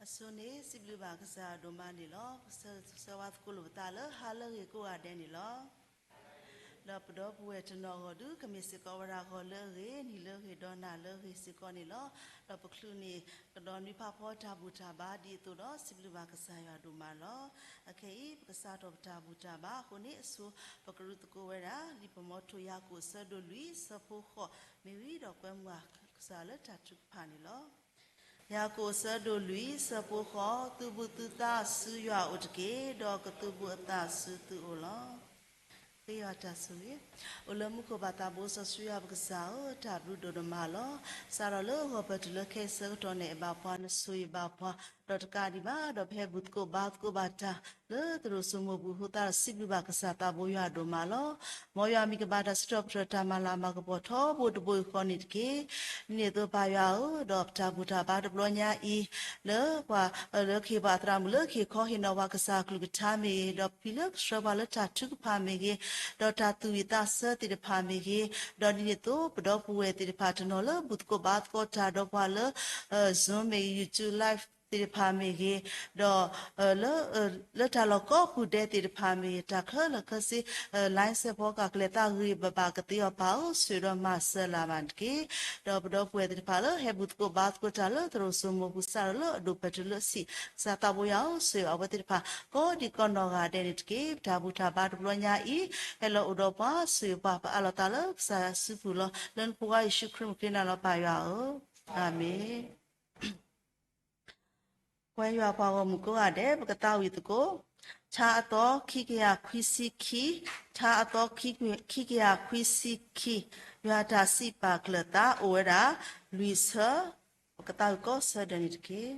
အဆိန့ၣ် စံးဘျုးဘၣ်ကစၢ်ယွၤဒိၣ်မးန့ၣ်လီၤ. ပဆၢဂ့ၤဆၢဝါသကိးလိာ်ပသးလၢဟါလၢအဂ့ၤကိးဂၤဒဲးန့ၣ်လီၤ. ဒီးပဒီပုၢ်ဝဲၢ်တနီၤအဂီၢ်ဒု ကမ့ၢ်စ့ၢ်ကီးဝဲဒၣ်ဂီၤလၢအဂ့ၤ, နံၤလၢအဂ့ၤ, ဒီးနၤလၢအဂ့ၤစ့ၢ်ကီးန့ၣ်လီၤ. ဒီးပချုးန့ၣ် ကဒီးနွံဖးဖီတၢ်ဘူၣ်တၢ်ဘါဒ်အသိးဒီး စံးဘျုးဘၣ်ကစၢ်ယွၤဒိၣ်မးလီၤ. အခဲအံၤ ပကစးထီၣ်ပတၢ်ဘူၣ်တၢ်ဘါအဃိန့ၣ် အဆိ ပကရူးသကိးဝဲဒၣ် လံာ်ပမိၤထိၣ်ယၤကိာ်အဆၢဒိၣ်လွံၢ် ဆၢဖိဃိး မ့ၢ်ဝံၤဒီးကွဲမုာ်ကစၢ်လၢတၢ်ထုကဖၣ်န့ၣ်လီၤ. ယၤကိာ်အဆၢဒိၣ်လွံၢ် ဆၢဖိဃိး, သုဘူၣ်သုသးဆူယွၤအအိၣ်တက့ၢ်, ဒီးကသုဘူၣ်အသးဆူသုအိၣ်လီၤ. ဃ့ယွၤတၢ်ဆိၣ်ဂ့ၤ. အိၣ်လၢမူခိၣ်ဘၣ်သးဘိစီဆှံယွၤ ပကစၢ်ဧၢ, တၢ်ဘျုးဒိၣ်ဒိၣ်မးလီၤ. စးထီၣ်လၢအဂီၢ်ပတုၤလၢခဲအံၤဆၢကတီၢ်န့ၣ် အဲၣ်ဘၣ်ပှၤ နဆိၣ်ဂ့ၤဘၣ်ပှၤ, ဒီးတကးဒံးဘၣ် ဒီးပဟဲဘူၣ်သကိးဘါသကိးဘၣ်တၢ် လၢသရိာ်စိမိၢ်ပူၤအဃိသတးဒီး စံးဘျုးဘၣ်ကစၢ်သးဘိယွၤဒိၣ်မးလီၤ. မ်ယွၤမံၤကဘၣ်တၢ်စံးထီၣ်ပတြၢၤတၢ်မၤလၤမၤကပီၤထီဘိတဘိယူၢ်ဃီန့ၣ်တက့ၢ်. ဒ်န့ၣ်အသိးပၢ်ယွၤဧၢ, ဒီးပတၢ်ဘူၣ်တၢ်ဘါတဘျီညါအံၤ လၢပှၤ လၢကဟ့ၣ်ပှၤသရၣ်မုၣ်လၢကဟ့ၣ်ခီဟ့ၣ်နီၤပှၤကစၢ်အကလုၢ်ကထါမ့ၢ်ဂ့ၤ, ဒီးပဖံးလၢကဆှၢပှၤလၢတၢ်ထုကဖၣ်မ့ၢ်ဂ့ၤ, ဒီးတၢ်သူၣ်ဝံၣ်သးဆၢသ့ၣ်တဖၣ်မ့ၢ်ဂ့ၤ, ဒီးဒ်န့ၣ်အသိး ပဒီပုၢ်ဝဲၢ်သ့ၣ်တဖၣ်တနီၤလၢဘူၣ်သကိးဘါသကိးတၢ်ဒီးပှၤလၢ Zoom မ့ၢ်ဂ့ၤ, YouTube Live သ့ၣ်တဖၣ်မ့ၢ်ဂ့ၤ, ဒီး လၢ လၢတၢ်လီၢ်ကိးပူၤဒဲးသ့ၣ်တဖၣ်မ့ၢ်ဂ့ၤ, တၢ်ခဲလၢာ်ခဲဆ့ လၢစဲးဖီကၤ ကလဲၤသးဂ့ၤဂ့ၤဘၣ်ဘၣ်ကသ့အီၤ ပၢ်ဧၢ, ဆိၣ်ဂ့ၤဒီးမၤစၢၤလၢ်ဘၣ်တက့ၢ်. ဒီးပဒီပုၢ်ဝဲၢ်သ့ၣ်တဖၣ်လၢ ဟဲဘူၣ်သကိးဘါသကိးတၢ်လၢသရိာ်စိမိၢ်ပူၤ စးထီၣ်လၢအဒိၣ်ပၢၢ်တုၤလၢအဆံး, ကစၢ်သးဘိယွၤဧၢ, ဆိၣ်ဂ့ၤအဝဲသ့ၣ်တဖၣ် ကိးဒံကိးနီၢ်ဂၤဒဲးန့ၣ်တက့ၢ်. ပတၢ်ဘူၣ်တၢ်ဘါတဘျီညါအံၤ ဟဲလီၤအိၣ်ဒီးပှၤ ဆိၣ်ဂ့ၤပှၤ ပအးလီၤသးလၢကစၢ်ယွၤစုပူၤလီၤ. လၢနဖိခွါယ့ၣ်ၡူးခရံာ်မုၢ်က့နၤလီၤ ပၢ်ယွၤဧၢ, အၤမ့ၣ်. ပဝဲယွၤပှၤဂီၢ်မုၢ်ကိးဂၤဒဲး ပကသးဝံၣ်သကိး ထါအသီခံကယၤခွံဆံခံ, ထါအသီခံကယၤခွံဆံခံ, ယွၤတၢ်စံးပာ်ကျၢၤသး အိၣ်ဝဲဒၣ် လွံၢ်ဆၢ, ပကသးဝံၣ်ကိးဆၢဒၢးန့ၣ်တက့ၢ်.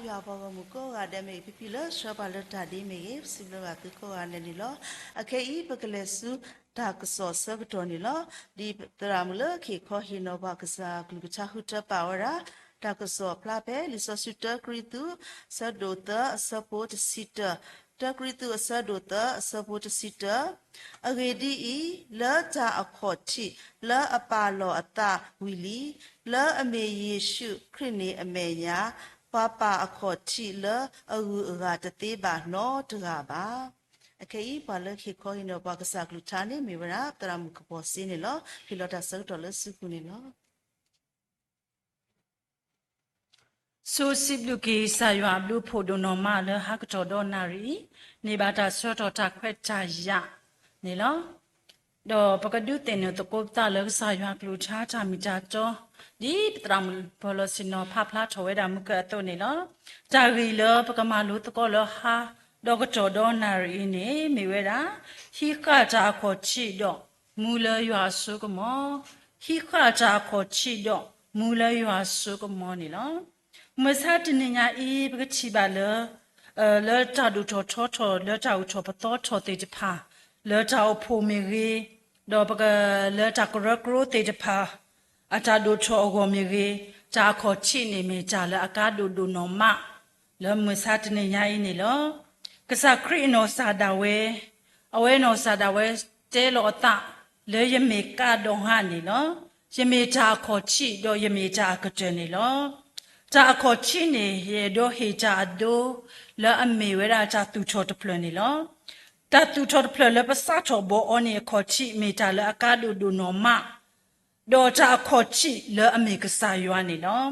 ယွၤပှၤဂီၢ်မုၢ်ကိးဂၤဒဲးမ့ၢ်ဂ့ၤ, ဖံဖံလၢဆှၢပှၤလၢတၢ်ဒ်အံၤမ့ၢ်ဂ့ၤ, ပစံးဘျုးဘၣ်သုကိးဂၤဒဲးန့ၣ်လီၤ. အခဲအံၤ ပကလဲၤဆူတၢ်ကစီၣ်အဆၢကတီၢ်န့ၣ်လီၤ. ဒ်သရၣ်မုၣ်လၢခံခီဟ့ၣ်နီၤပှၤကစၢ်အကလုၢ်ကထါဃုထၢပာ်ဝဲဒၣ်, တၢ်ကစီၣ်ဖျါဖဲလံာ်စီဆှံတၢကရံၣ်သူး အဆၢဒိၣ်သၢအဆၢဖိတဆံတၢ, တၢကရံၣ်သူးအဆၢဒိၣ်သၢ အဆၢဖိတဆံတၢ, အဂ့ၢ်ဒ်အံၤ, လၢတၢ်အခီၣ်ထံးလၢအပာ်လီၤအသးဝံၤလံ, လၢအမ့ၢ်ယ့ၣ်ၡူးခရံာ်န့ၣ်အမဲာ်ညါ, ပှၤပာ်အခီၣ်ထံးလၢအဂုၤအဂၤတသ့ဘၣ်နီတဂၤဘၣ်. အခဲအံၤ ပှၤလၢခံခီဟ့ၣ်နီၤပှၤကစၢ်ကလုၢ်ကထါန့ၣ် မ့ၢ်ဝဲဒၣ် သရၣ်မုၣ်ကပီၤစ့န့ၣ်လီၤ. ဟ့ၣ်လီၤတၢ်ဆၢကတီၢ်လၢစုပူၤန့ၣ်လီၤ. ဆိစံးဘျုးက့ၤကစၢ်ယွၤအဘျုးအဖှိၣ်ဒိၣ်နီၢ်မးလၢဟါကတီၢ်ဒီနၣ်ရံၣ်အံၤ, န့ၢ်ဘၣ်တၢ်ဆှၢထီၣ်တၢ်ခွဲးတၢ်ယာ်န့ၣ်လီၤ. ဒီးပကဒုးသ့ၣ်နီၣ်သကိးပသးလၢကစၢ်ယွၤကလုၢ်ကထါတၢ်မ့ၢ်တၢ်တီ, ဒ်ပသရၣ်မုၣ်ပီၤလီၤဆ့ၣ်နီၤဖးဖျါထီၣ်ဝဲဒၣ်မုၢ်ကၢအသိးန့ၣ်လီၤ. တၢ်ဂ့ၢ်လၢပကမၤလိသကိးလၢဟါဒီးကတီၢ်ဒီနၣ်ရံၣ်အံၤန့ၣ် မ့ၢ်ဝဲဒၣ်, ဟံးဃာ်တၢ်အခီၣ်ထံးဒီးမူလၢယွၤအစိကမီၤ, ဟံးဃာ်တၢ်အခီၣ်ထံးဒီးမူလၢယွၤအစိကမီၤန့ၣ်လီၤ. မုၢ်မဆါတနံၤညါအံၤ ပကထံၣ်ဘၣ်လၢ လၢတၢ်ဒိၣ်ထီၣ်ထီထီၣ် လၢတၢ်အိၣ်ထီၣ်ပသီထီၣ်သ့ၣ်တဖၣ်, လၢတၢ်အိၣ်ဖှိၣ်မ့ၢ်ဂ့ၤ, ဒီးပက လၢတၢ်ကရၢကရိသ့ၣ်တဖၣ် အတၢ်ဒိၣ်ထီၣ်အဂီၢ်မ့ၢ်ဂ့ၤ, တၢ်အခီၣ်ထံးန့ၣ်မ့ၢ်တၢ်လၢအကါဒိၣ်ဒိၣ်နီၢ်မး လၢမုၢ်မဆါတနံၤညါအံၤန့ၣ်လီၤ. ကစၢ်ခရံာ်အနီၢ်ကစၢ်ဒၣ်ဝဲ, အဝဲအနီၢ်ကစၢ်ဒၣ်ဝဲတဲလီၤအသးလၢယမ့ၢ်ကါဒီးဟါန့ၣ်လီၤ. ယမ့ၢ်တၢ်အခီၣ်ထံးဒီးယမ့ၢ်တၢ်အကတၢၢ်န့ၣ်လီၤ. တၢ်အခီၣ်ထံးန့ၣ် ယအဲၣ်ဒိးဟ့ၣ်တၢ်အဒိ လၢအမ့ၢ်ဝဲဒၣ်တၢ်သူၣ်ထီၣ်တဖျၢၣ်န့ၣ်လီၤ. တၢ်သူၣ်ထီၣ်တဖျၢၣ်လၢပစးထီၣ်ဘီအီၤန့ၣ် အခီၣ်ထံးမ့ၢ်တၢ်လၢအကါဒိၣ်ဒိၣ်နီၢ်မး ဒီးတၢ်အခီၣ်ထံးလၢအမ့ၢ်ကစၢ်ယွၤန့ၣ်လီၤ.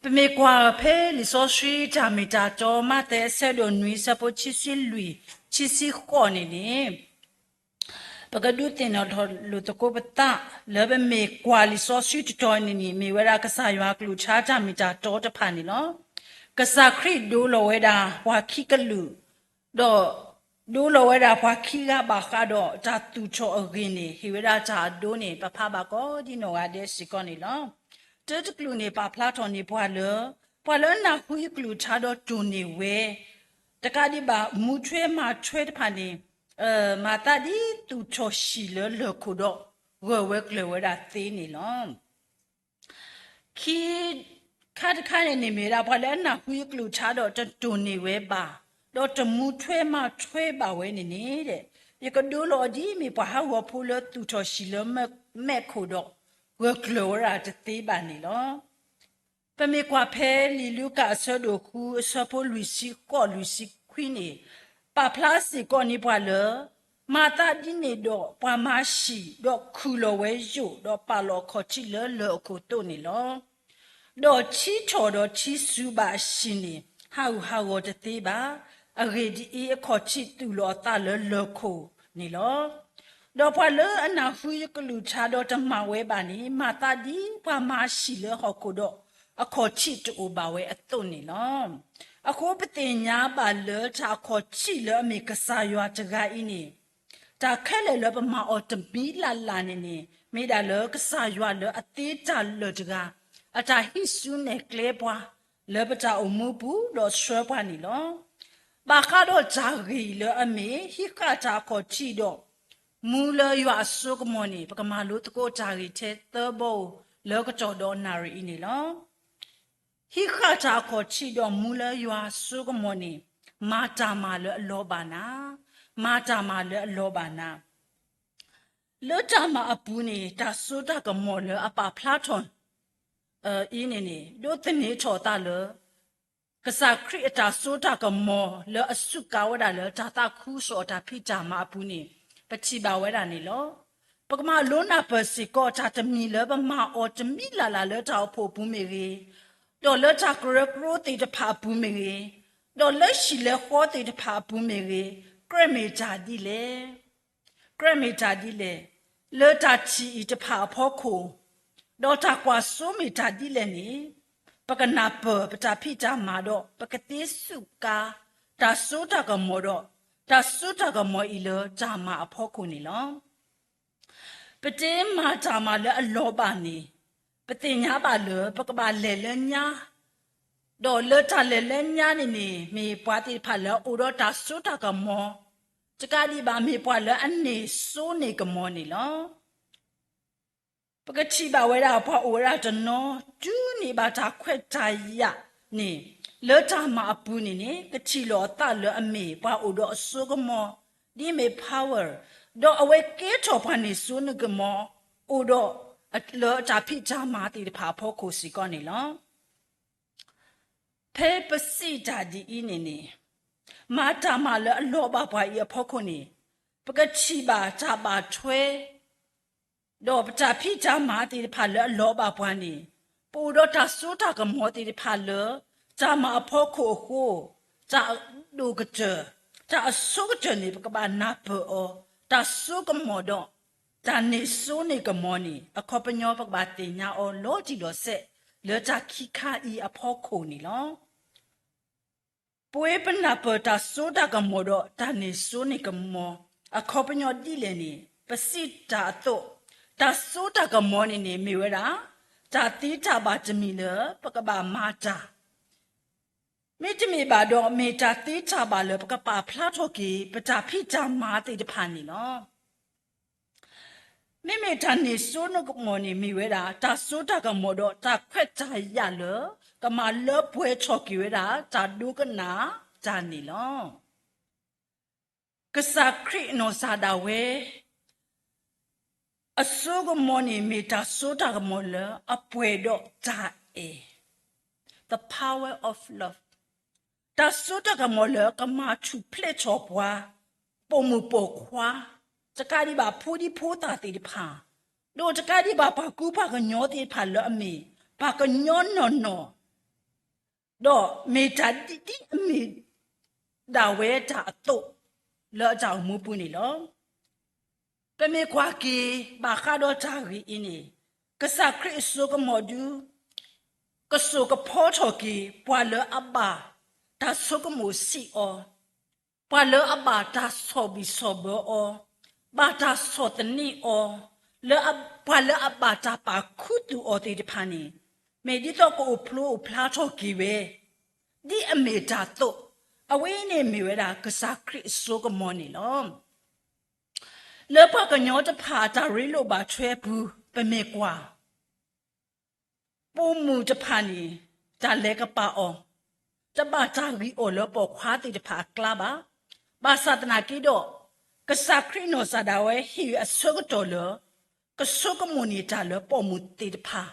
ပမ့ၢ်ကွၢ်ဖဲလံာ်စီဆှံတၢ်မ့ၢ်တၢ်တီ မးသဲအဆၢဒိၣ်နွံ အဆၢဖိခံဆံလွံၢ် ခံဆံဃိးန့ၣ်န့ၣ် ပကဒုးသ့ၣ်နီၣ်ထီၣ်လိာ်သကိးပသး လၢပမ့ၢ်ကွၢ်လံာ်စီဆှံတတီၤန့ၣ်န့ၣ် မ့ၢ်ဝဲဒၣ်ကစၢ်ယွၤကလုၢ်ကထါတၢ်မ့ၢ်တၢ်တီတဖၣ်န့ၣ်လီၤ. ကစၢ်ခရံာ်ဒိလီၤဝဲဒၣ်ပှၤခံကလုာ် ဒီးဒိလီၤဝဲဒၣ်ပှၤခံဂၤဘၣ်ဃးဒီးတၢ်သူၣ်ထီၣ်အဂ့ၢ်န့ၣ် ဟ့ၣ်ဝဲဒၣ်တၢ်အဒိန့ၣ် ပဖးဘၣ်ကိးဒံနီၢ်ဂၤဒဲးစ့ၢ်ကီးန့ၣ်လီၤ. တၢတကလုာ်န့ၣ် ပာ်ဖျါထီၣ်န့ၢ်ပှၤလၢ ပှၤလၢအနၢ်ဟူယကလုၢ်ကထါဒီးတိၢ်န့ၢ်ဝဲ တကးဒံးဘၣ် မူထွဲမၤထွဲတဖၣ်န့ၣ် မၤသးဒ်သူၣ်ထီၣ်ဟံၣ်လၢလၢၢ်ခိၣ်ဒီး ဂၢၢ်ဝဲကျၢၤဝဲဒၣ်သ့န့ၣ်လီၤ. ခံခါတခါန့ၣ်န့ၣ်မ့ၢ်ဝဲဒၣ် ပှၤလၢအနၢ်ဟူယကလုၢ်ကထါဒီးတတိၢ်န့ၢ်ဝဲဘၣ်, ဒီးတမူထွဲမၤထွဲဘၣ်ဝဲန့ၣ်န့ၣ် ယကဒိလီၤအီၤဒ်အမ့ၢ်ပှၤဟးဂီၤဖိလၢသူၣ်ထီၣ်ဟံၣ်လၢမဲးခိၣ်ဒီး ဂၢၢ်ကျၢၤဝဲဒၣ်တသ့ဘၣ်န့ၣ်လီၤ. ပမ့ၢ်ကွၢ်ဖဲလံာ်လူၤကၣ်အဆၢဒိၣ်ဃု အဆၢဖိလွံၢ်ဆံဃိး လွံၢ်ဆံခွံန့ၣ် ပာ်ဖျါစ့ၢ်ကီးန့ၢ်ပှၤလၢ မၤသးဒ်န့ၣ်ဒီးပှၤမၤဟံၣ် ဒီးခုၣ်လီၤဝဲယိာ် ဒီးပာ်လီၤအခီၣ်ထံးလၢလၢၢ်အခိၣ်သိးန့ၣ်လီၤ. ဒီးထံထီၣ်ဒီးထံစူၤဘၣ်အဟံၣ်န့ၣ် ဟးဂူာ်ဟးဂီၤတသ့ဘၣ်. အဂ့ၢ်ဒ်အံၤ, အခီၣ်ထံးသူၣ်လီၤအသးလၢလၢၢ်ခိၣ်န့ၣ်လီၤ. ဒီးပှၤလၢအနၢ်ဟူယကလုၢ်ကထါဒီးတမၤဝဲဘၣ်န့ၣ် မၤသးဒ်ပှၤမၤဟံၣ်လၢဟီၣ်ခိၣ်ဒီး အခီၣ်ထံးတအိၣ်ဘၣ်ဝဲအသိးန့ၣ်လီၤ. အဃိပသ့ၣ်ညါဘၣ်လၢတၢ်အခီၣ်ထံးလၢအမ့ၢ်ကစၢ်ယွၤတဂၤအံၤန့ၣ် တၢ်ခဲလၢာ်လၢပမၤအီၤတမံၤလၢ်လၢ်န့ၣ်န့ၣ် မ့ၢ်ဒၣ်လၢကစၢ်ယွၤလၢအသ့တၢ်လၢာ်တဂၤ အတၢ်ဟံးစုနဲၣ်ကျဲပှၤ လၢပတၢ်အိၣ်မူပူၤဒီးဆှၢပှၤန့ၣ်လီၤ. ဘၣ်ဃးဒီးတၢ်ဂ့ၢ်လၢအမ့ၢ် ဟံးဃာ်တၢ်အခီၣ်ထံးဒီး မူလၢယွၤအစိကမီၤန့ၣ် ပကမၤလိသကိးတၢ်ဂ့ၢ်ထဲသၢဘီဧိၤ လၢကတီၢ်ဒီးနၣ်ရံၣ်အံၤန့ၣ်လီၤ. ဟံးဃာ်တၢ်အခီၣ်ထံးဒီးမူလၢယွၤအစိကမီၤန့ၣ် မၤတၢ်မၤလၢအလီၤဘၣ်နၤ, မၤတၢ်မၤလၢအလီၤဘၣ်နၤ. လၢတၢ်မၤအပူၤန့ၣ် တၢ်စိတၢ်ကမီၤလၢအပာ်ဖျါထီၣ် အံၤန့ၣ်န့ၣ် ဒိးသန့ၤထီၣ်အသးလၢ ကစၢ်ခရံာ်အတၢ်စိတၢ်ကမီၤလၢအစူးကါဝဲဒၣ်လၢတၢ်သးခုကစီၣ်အတၢ်ဖံးတၢ်မၤအပူၤန့ၣ် ပထံၣ်ဘၣ်ဝဲဒၣ်န့ၣ်လီၤ. ပကမၤလိနၢ်ပၢၢ်စ့ၢ်ကီးတၢ်တမံၤလၢပမၤအီၤတမံၤလၢ်လၢ်လၢတၢ်အိၣ်ဖှိၣ်အပူၤမ့ၢ်ဂ့ၤ, ဒီးလၢတၢ်ကရၢကရိသ့ၣ်တဖၣ်အပူၤမ့ၢ်ဂ့ၤ, ဒီးလၢဟံၣ်လၢဃီသ့ၣ်တဖၣ်အပူၤမ့ၢ်ဂ့ၤ, ကြၢးမ့ၢ်တၢ်ဒ်လဲၣ် ကြၢးမ့ၢ်တၢ်ဒ်လဲၣ်. လၢတၢ်ထံၣ်အံၤတဖၣ်အဖီခိၣ်, ဒီးတၢ်ကွၢ်စိမ့ၢ်တၢ်ဒ်လဲၣ်န့ၣ်, ပကနၢ်ပၢၢ်ပတၢ်ဖံးတၢ်မၤဒီး ပကသ့စူးကါ တၢ်စိတၢ်ကမီၤဒီး တၢ်စိတၢ်ကမီၤအံၤလၢတၢ်မၤအဖီခိၣ်န့ၣ်လီၤ. ပတမၤတၢ်မၤလၢအလီၤဘၣ်န့ၣ်, ပသ့ၣ်ညါဘၣ်လၢပကဘၣ်လဲၤလၢညါ ဒီးလၢတၢ်လဲၤလၢညါန့ၣ်န့ၣ် မ့ၢ်ပှၤသ့ၣ်တဖၣ်လၢအအိၣ်ဒီးတၢ်စိတၢ်ကမီၤ, တကးဒံးဘၣ်မ့ၢ်ပှၤလၢအန့ၢ်စိန့ၢ်ကမီၤန့ၣ်လီၤ. ပကထံၣ်ဘၣ်ဝဲဒၣ်ပှၤအိၣ်ဝဲဒၣ်တနီၤ တုၤန့ၢ်ဘၣ်တၢ်ခွဲးတၢ်ယာ်န့ၣ် လၢတၢ်မၤအပူၤန့ၣ်န့ၣ် ကထံၣ်လိာ်အသးလၢအမ့ၢ်ပှၤအိၣ်ဒီးအစိကမီၤ ဒ်မ့ၢ် power, ဒီးအဝဲကဲထီၣ်ပှၤန့ၢ်စိန့ၢ်ကမီၤ အိၣ်ဒီးလၢတၢ်ဖံးတၢ်မၤသ့ၣ်တဖၣ်အဖီခိၣ်စ့ၢ်ကီးန့ၣ်လီၤ. ဖဲပစံးတၢ်ဒ်အံၤန့ၣ်န့ၣ် မၤတၢ်မၤလၢအလီၤဘၣ်ပှၤအံၤအဖီခိၣ်န့ၣ် ပကထံၣ်ဘၣ်တၢ်ဘၣ်ထွဲ ဒီးပတၢ်ဖံးတၢ်မၤသ့ၣ်တဖၣ်လၢအလီၤဘၣ်ပှၤန့ၣ် ပအိၣ်ဒီးတၢ်စိတၢ်ကမီၤသ့ၣ်တဖၣ်လၢ တၢ်မၤအဖီခိၣ်အဃိ တၢ်အဒိၣ်ကတၢၢ် တၢ်အဆိကတၢၢ်န့ၣ် ပကဘၣ်နၢ်ပၢၢ်အီၤ တၢ်စိကမီၤဒီး တၢ်န့ၢ်စိန့ၢ်ကမီၤန့ၣ် အခီပညီပကဘၣ်သ့ၣ်ညါအီၤလီၤတံၢ်လီၤဆဲး လၢတၢ်ခံခါအံၤအဖီခိၣ်န့ၣ်လီၤ. ပဝဲပနၢ်ပၢၢ်တၢ်စိတၢ်ကမီၤဒီးတၢ်န့ၢ်စိန့ၢ်ကမီၤ အခီပညီဒ်လဲၣ်န့ၣ် ပစံးတၢ်အသိး တၢ်စိတၢ်ကမီၤန့ၣ်န့ၣ် မ့ၢ်ဝဲဒၣ် တၢ်သ့တၢ်ဘၣ်တမံၤလၢပကဘၣ်မၤတၢ် မ့တမ့ၢ်ဘၣ်ဒီး မ့ၢ်တၢ်သ့တၢ်ဘၣ်လၢပကပာ်ဖျါထီၣ်က့ၤ ပတၢ်ဖံးတၢ်မၤသ့ၣ်တဖၣ်န့ၣ်လီၤ. မ့မ့ၢ်တၢ်န့ၢ်စိန့ၢ်ကမီၤန့ၣ် မ့ၢ်ဝဲဒၣ် တၢ်စိတၢ်ကမီၤဒီးတၢ်ခွဲးတၢ်ယာ်လၢ ကမၤလၢပှဲၤထီၣ်က့ၤဝဲဒၣ် တၢ်ဒိကနၣ်တၢ်န့ၣ်လီၤ. ကစၢ်ခရံာ်အနီၢ်ကစၢ်ဒၣ်ဝဲ အစိကမီၤန့ၣ် မ့ၢ်တၢ်စိတၢ်ကမီၤလၢအပှဲၤဒီးတၢ်အဲၣ်, the power of love, တၢ်စိတၢ်ကမီၤလၢကမၤထူၣ်ဖျဲးထီၣ်ပှၤ ပိာ်မုၣ်ပိာ်ခွါ, တကးဒံးဘၣ်ဖိဒံဖိသၣ်သ့ၣ်တဖၣ်, ဒီးတကးဒံးဘၣ်ပှၤကူပှၤကညီသ့ၣ်တဖၣ်လၢအမ့ၢ် ပှၤကညီနီၢ်နီၢ် ဒီးမ့ၢ်တၢ်ဒ်အမ့ၢ်ဒၣ်ဝဲတၢ်အသိး လၢအတၢ်အိၣ်မူပူၤန့ၣ်လီၤ. ပမ့ၢ်ကွၢ်က့ၤဘၣ်ဃးဒီးတၢ်ဂ့ၢ်အံၤန့ၣ် ကစၢ်ခရံာ်အစိကမီၤဒု ကစိာ်ကဖီထီၣ်က့ၤ ပှၤလၢအဘၣ်တၢ်ဆိကမိၣ်စံးအီၤ, ပှၤလၢအဘၣ်တၢ်ဆီၣ်ဘံၣ်ဆီၣ်ဘၢအီၤ, ဘၣ်တၢ်ဆီၣ်သနံးအီၤ, လၢအ ပှၤလၢအဘၣ်တၢ်ပာ်ခူသူၣ်အီၤသ့ၣ်တဖၣ်န့ၣ် မ့ၢ်ဒ်သိးကအိၣ်ဖျိအိၣ်ဖျါထီၣ်က့ၤဝဲ ဒ်အမ့ၢ်တၢ်အသိး, အဝဲအံၤန့ၣ်မ့ၢ်ဝဲဒၣ်ကစၢ်ခရံာ်အစိကမီၤန့ၣ်လီၤ. လၢပှၤကညီတဖၣ်အတၢ်ရ့လိာ်ဘၣ်ထွဲအပူၤ ပမ့ၢ်ကွၢ် ပိာ်မုၣ်တဖၣ်န့ၣ် တၢ်လဲၤကပာ်အီၤ တဘၣ်တၢ်ဂံၢ်အီၣ်လၢပိာ်ခွါသ့ၣ်တဖၣ်အကျါဘၣ်. ဘၣ်ဆၣ်သနာ်က့ဒီး ကစၢ်ခရံာ်နီၢ်ကစၢ်ဒၣ်ဝဲဟ့ၣ်အဆၢကတီၢ်လၢ ကဆိကမိၣ်န့ၢ်တၢ်လၢပိာ်မုၣ်သ့ၣ်တဖၣ်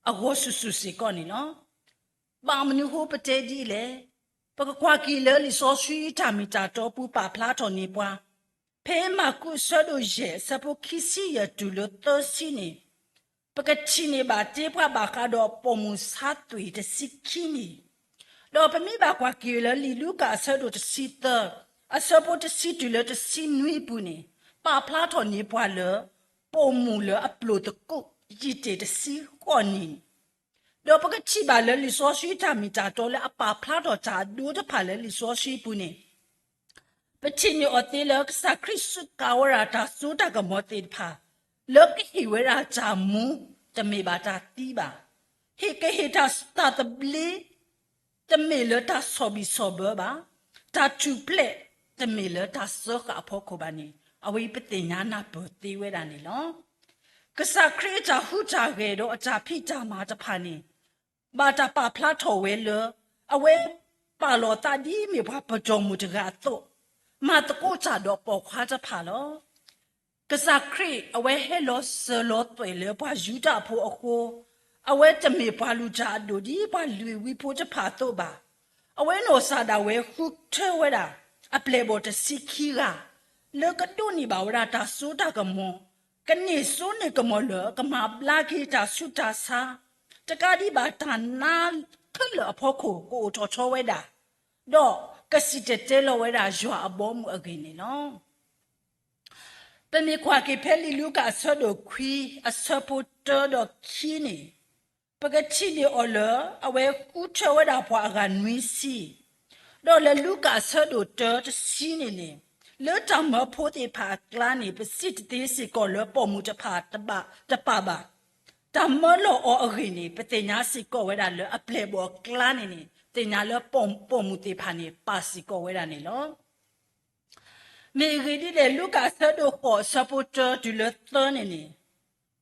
အဂီၢ်ဆူၣ်ဆူၣ်စ့ၢ်ကီးန့ၣ်လီၤ. ဘၣ်မနုၤဃိပတဲဒ်လဲၣ်. ပကကွၢ်က့ၤလၢလံာ်စီဆှံတၢ်မ့ၢ်တၢ်တီပူၤပာ်ဖျါထီၣ်န့ၢ်ပှၤ ဖဲမၢ်ကူးအဆၢဒိၣ်ယဲၢ် အဆၢဖိခံဆံယဲၢ်တုၤလၢသၢဆံန့ၣ် ပကထံၣ်န့ၢ်ဘၣ်တ့ပှၤဘၣ်ဃးဒီးပိာ်မုၣ်ဆါသွံၣ်တဆံခံနံၣ်, ဒီးပမ့ၢ်ဘၣ်ကွၢ်က့ၤလၢလံာ်လူၤကၣ်အဆၢဒိၣ်တဆံသၢ အဆၢဖိတဆံတုၤလၢတဆံနွံအပူၤန့ၣ် ပာ်ဖျါထီၣ်န့ၢ်ပှၤလၢ ပိာ်မုၣ်လၢအပျိာ်သကိးယံာ်တ့ၢ်တဆံဃိးနံၣ် ဒီးပကထံၣ်ဘၣ်လၢလံာ်စီဆှံတၢ်မ့ၢ်တၢ်တီလၢအပာ်ဖျါထီၣ်တၢ်အဒိတဖၣ်လၢလံာ်စီဆှံပူၤန့ၣ် ပထံၣ်န့ၢ်အီၤသ့လၢကစၢ်ခရံာ်စူးကါဝဲဒၣ်တၢ်စိတၢ်ကမီၤသ့ၣ်တဖၣ် လၢကဟ့ၣ်ဝဲဒၣ်တၢ်မူ တမ့ၢ်ဘၣ်တၢ်သံဘၣ်. ဟ့ၣ်ကဟ့ၣ်တၢ်သဘျ့ တမ့ၢ်လၢတၢ်ဆီၣ်ဘံၣ်ဆီၣ်ဘၢဘၣ်. တၢ်ထူၣ်ဖျဲး တမ့ၢ်လၢတၢ်စၢဃာ်အဖီခိၣ်ဘၣ်န့ၣ် အဝဲပသ့ၣ်ညါနၢ်ပၢၢ်သ့ဝဲဒၣ်န့ၣ်လီၤ. ကစၢ်ခရံာ်အတၢ်ဟူးတၢ်ဂဲၤဒီးအတၢ်ဖံးတၢ်မၤတဖၣ်န့ၣ် ဘၣ်တၢ်ပာ်ဖျါထီၣ်ဝဲလၢ အဝဲပာ်လီၤသးဒ်မ့ၢ်ပှၤပတီၢ်မုၢ်တဂၤအသိး, မၤသကိးတၢ်ဒီးပိာ်ခွါတဖၣ်လီၤ. ကစၢ်ခရံာ်အဝဲဟဲလီၤစၢၤလီၤသွဲၣ်လၢပှၤယူဒၤဖိအဃိ, အဝဲတမ့ၢ်ပှၤလုၢ်တၢ်အဒိၣ်ဒ်ပှၤလုၢ်ဝံဖိတဖၣ်အသိးဘၣ်. အဝဲနီၢ်ကစၢ်ဒၣ်ဝဲဃုထၢဝဲဒၣ် အပျဲၢ်ဘီၣ်တဆံခံဂၤ လၢကဒိးန့ၢ်ဘၣ်ဝဲဒၣ်တၢ်စိတၢ်ကမီၤ, ကန့ၢ်စိန့ၢ်ကမီၤလၢကမၤဘျါက့ၤတၢ်ဆူးတၢ်ဆါ, တကးဒံးဘၣ်တၢ်နါခဲလၢာ်အဖီခိၣ်ကအိၣ်ထီၣ်ထီဝဲဒၣ်, ဒီးကစံၣ်တဲၤတဲလီၤဝဲဒၣ်ယွၤအဘီအမုၢ်အဂ့ၢ်န့ၣ်လီၤ. ပမ့ၢ်ကွၢ်က့ၤဖဲလံာ်လူၤကၣ်အဆၢဒိၣ်ခွံ အဆၢဖိတၢဒီးခံန့ၣ် ပကထံၣ်န့ၢ်အီၤလၢ အဝဲဃုထၢဝဲဒၣ်ပှၤအဂၤနွံဆံ, ဒီးလၢလူၤကၣ်အဆၢဒိၣ်တၢတဆံန့ၣ်န့ၣ် လၢတၢ်မၢဖိသ့ၣ်တဖၣ်အကျါန့ၣ် ပစံးတသ့စ့ၢ်ကီးလၢပိာ်မုၣ်တဖၣ်တဘၣ်တပာ်ဘၣ်. တၢ်မၢလီၤအီၤအဂ့ၢ်န့ၣ် ပသ့ၣ်ညါစ့ၢ်ကီးဝဲဒၣ်လၢအပျဲၢ်အဘီၣ်အကျါန့ၣ်န့ၣ် သ့ၣ်ညါလၢပိာ်မုၣ်သ့ၣ်တဖၣ်န့ၣ် ပာ်စ့ၢ်ကီးဝဲဒၣ်န့ၣ်လီၤ. မ့ၢ်အဂ့ၢ်ဒ်လဲၣ် လူၤကၣ်အဆၢဒိၣ်ဃိး အဆၢဖိတၢတုၤလၢသၢန့ၣ်န့ၣ်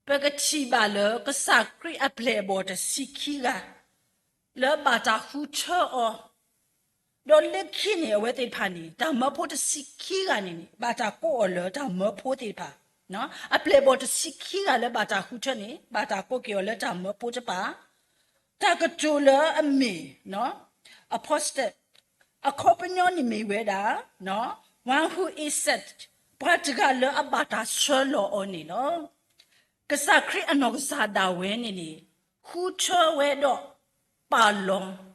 ပကထံၣ်ဘၣ်လၢကစၢ်ခရံာ်အပျဲၢ်အဘီၣ်တဆံခံဂၤ လၢဘၣ်တၢ်ဃုထၢအီၤ ဒီးလၢခံန့ၣ် အဝဲသ့ၣ်တဖၣ်န့ၣ် တၢ်မၢဖိတဆံခံဂၤန့ၣ်န့ၣ် ဘၣ်တၢ်ကိးအီၤလၢတၢ်မၢဖိသ့ၣ်တဖၣ်, အပျဲၢ်အဘီၣ်တဆံခံဂၤလၢဘၣ်တၢ်ဃုထၢန့ၣ် ဘၣ်တၢ်ကိးက့ၤအီၤလၢတၢ်မၢဖိတဖၣ်, တၢ်ကတိၤလၢအမ့ၢ် apostate အခီပညီန့ၣ်မ့ၢ်ဝဲဒၣ် one who is sent ပှၤတဂၤလၢအဘၣ်တၢ်ဆှၢလီၤအီၤန့ၣ်လီၤ. ကစၢ်ခရံာ်အနီၢ်ကစၢ်ဒၣ်ဝဲန့ၣ်န့ၣ် ဃုထၢဝဲဒီးပာ်လီၤ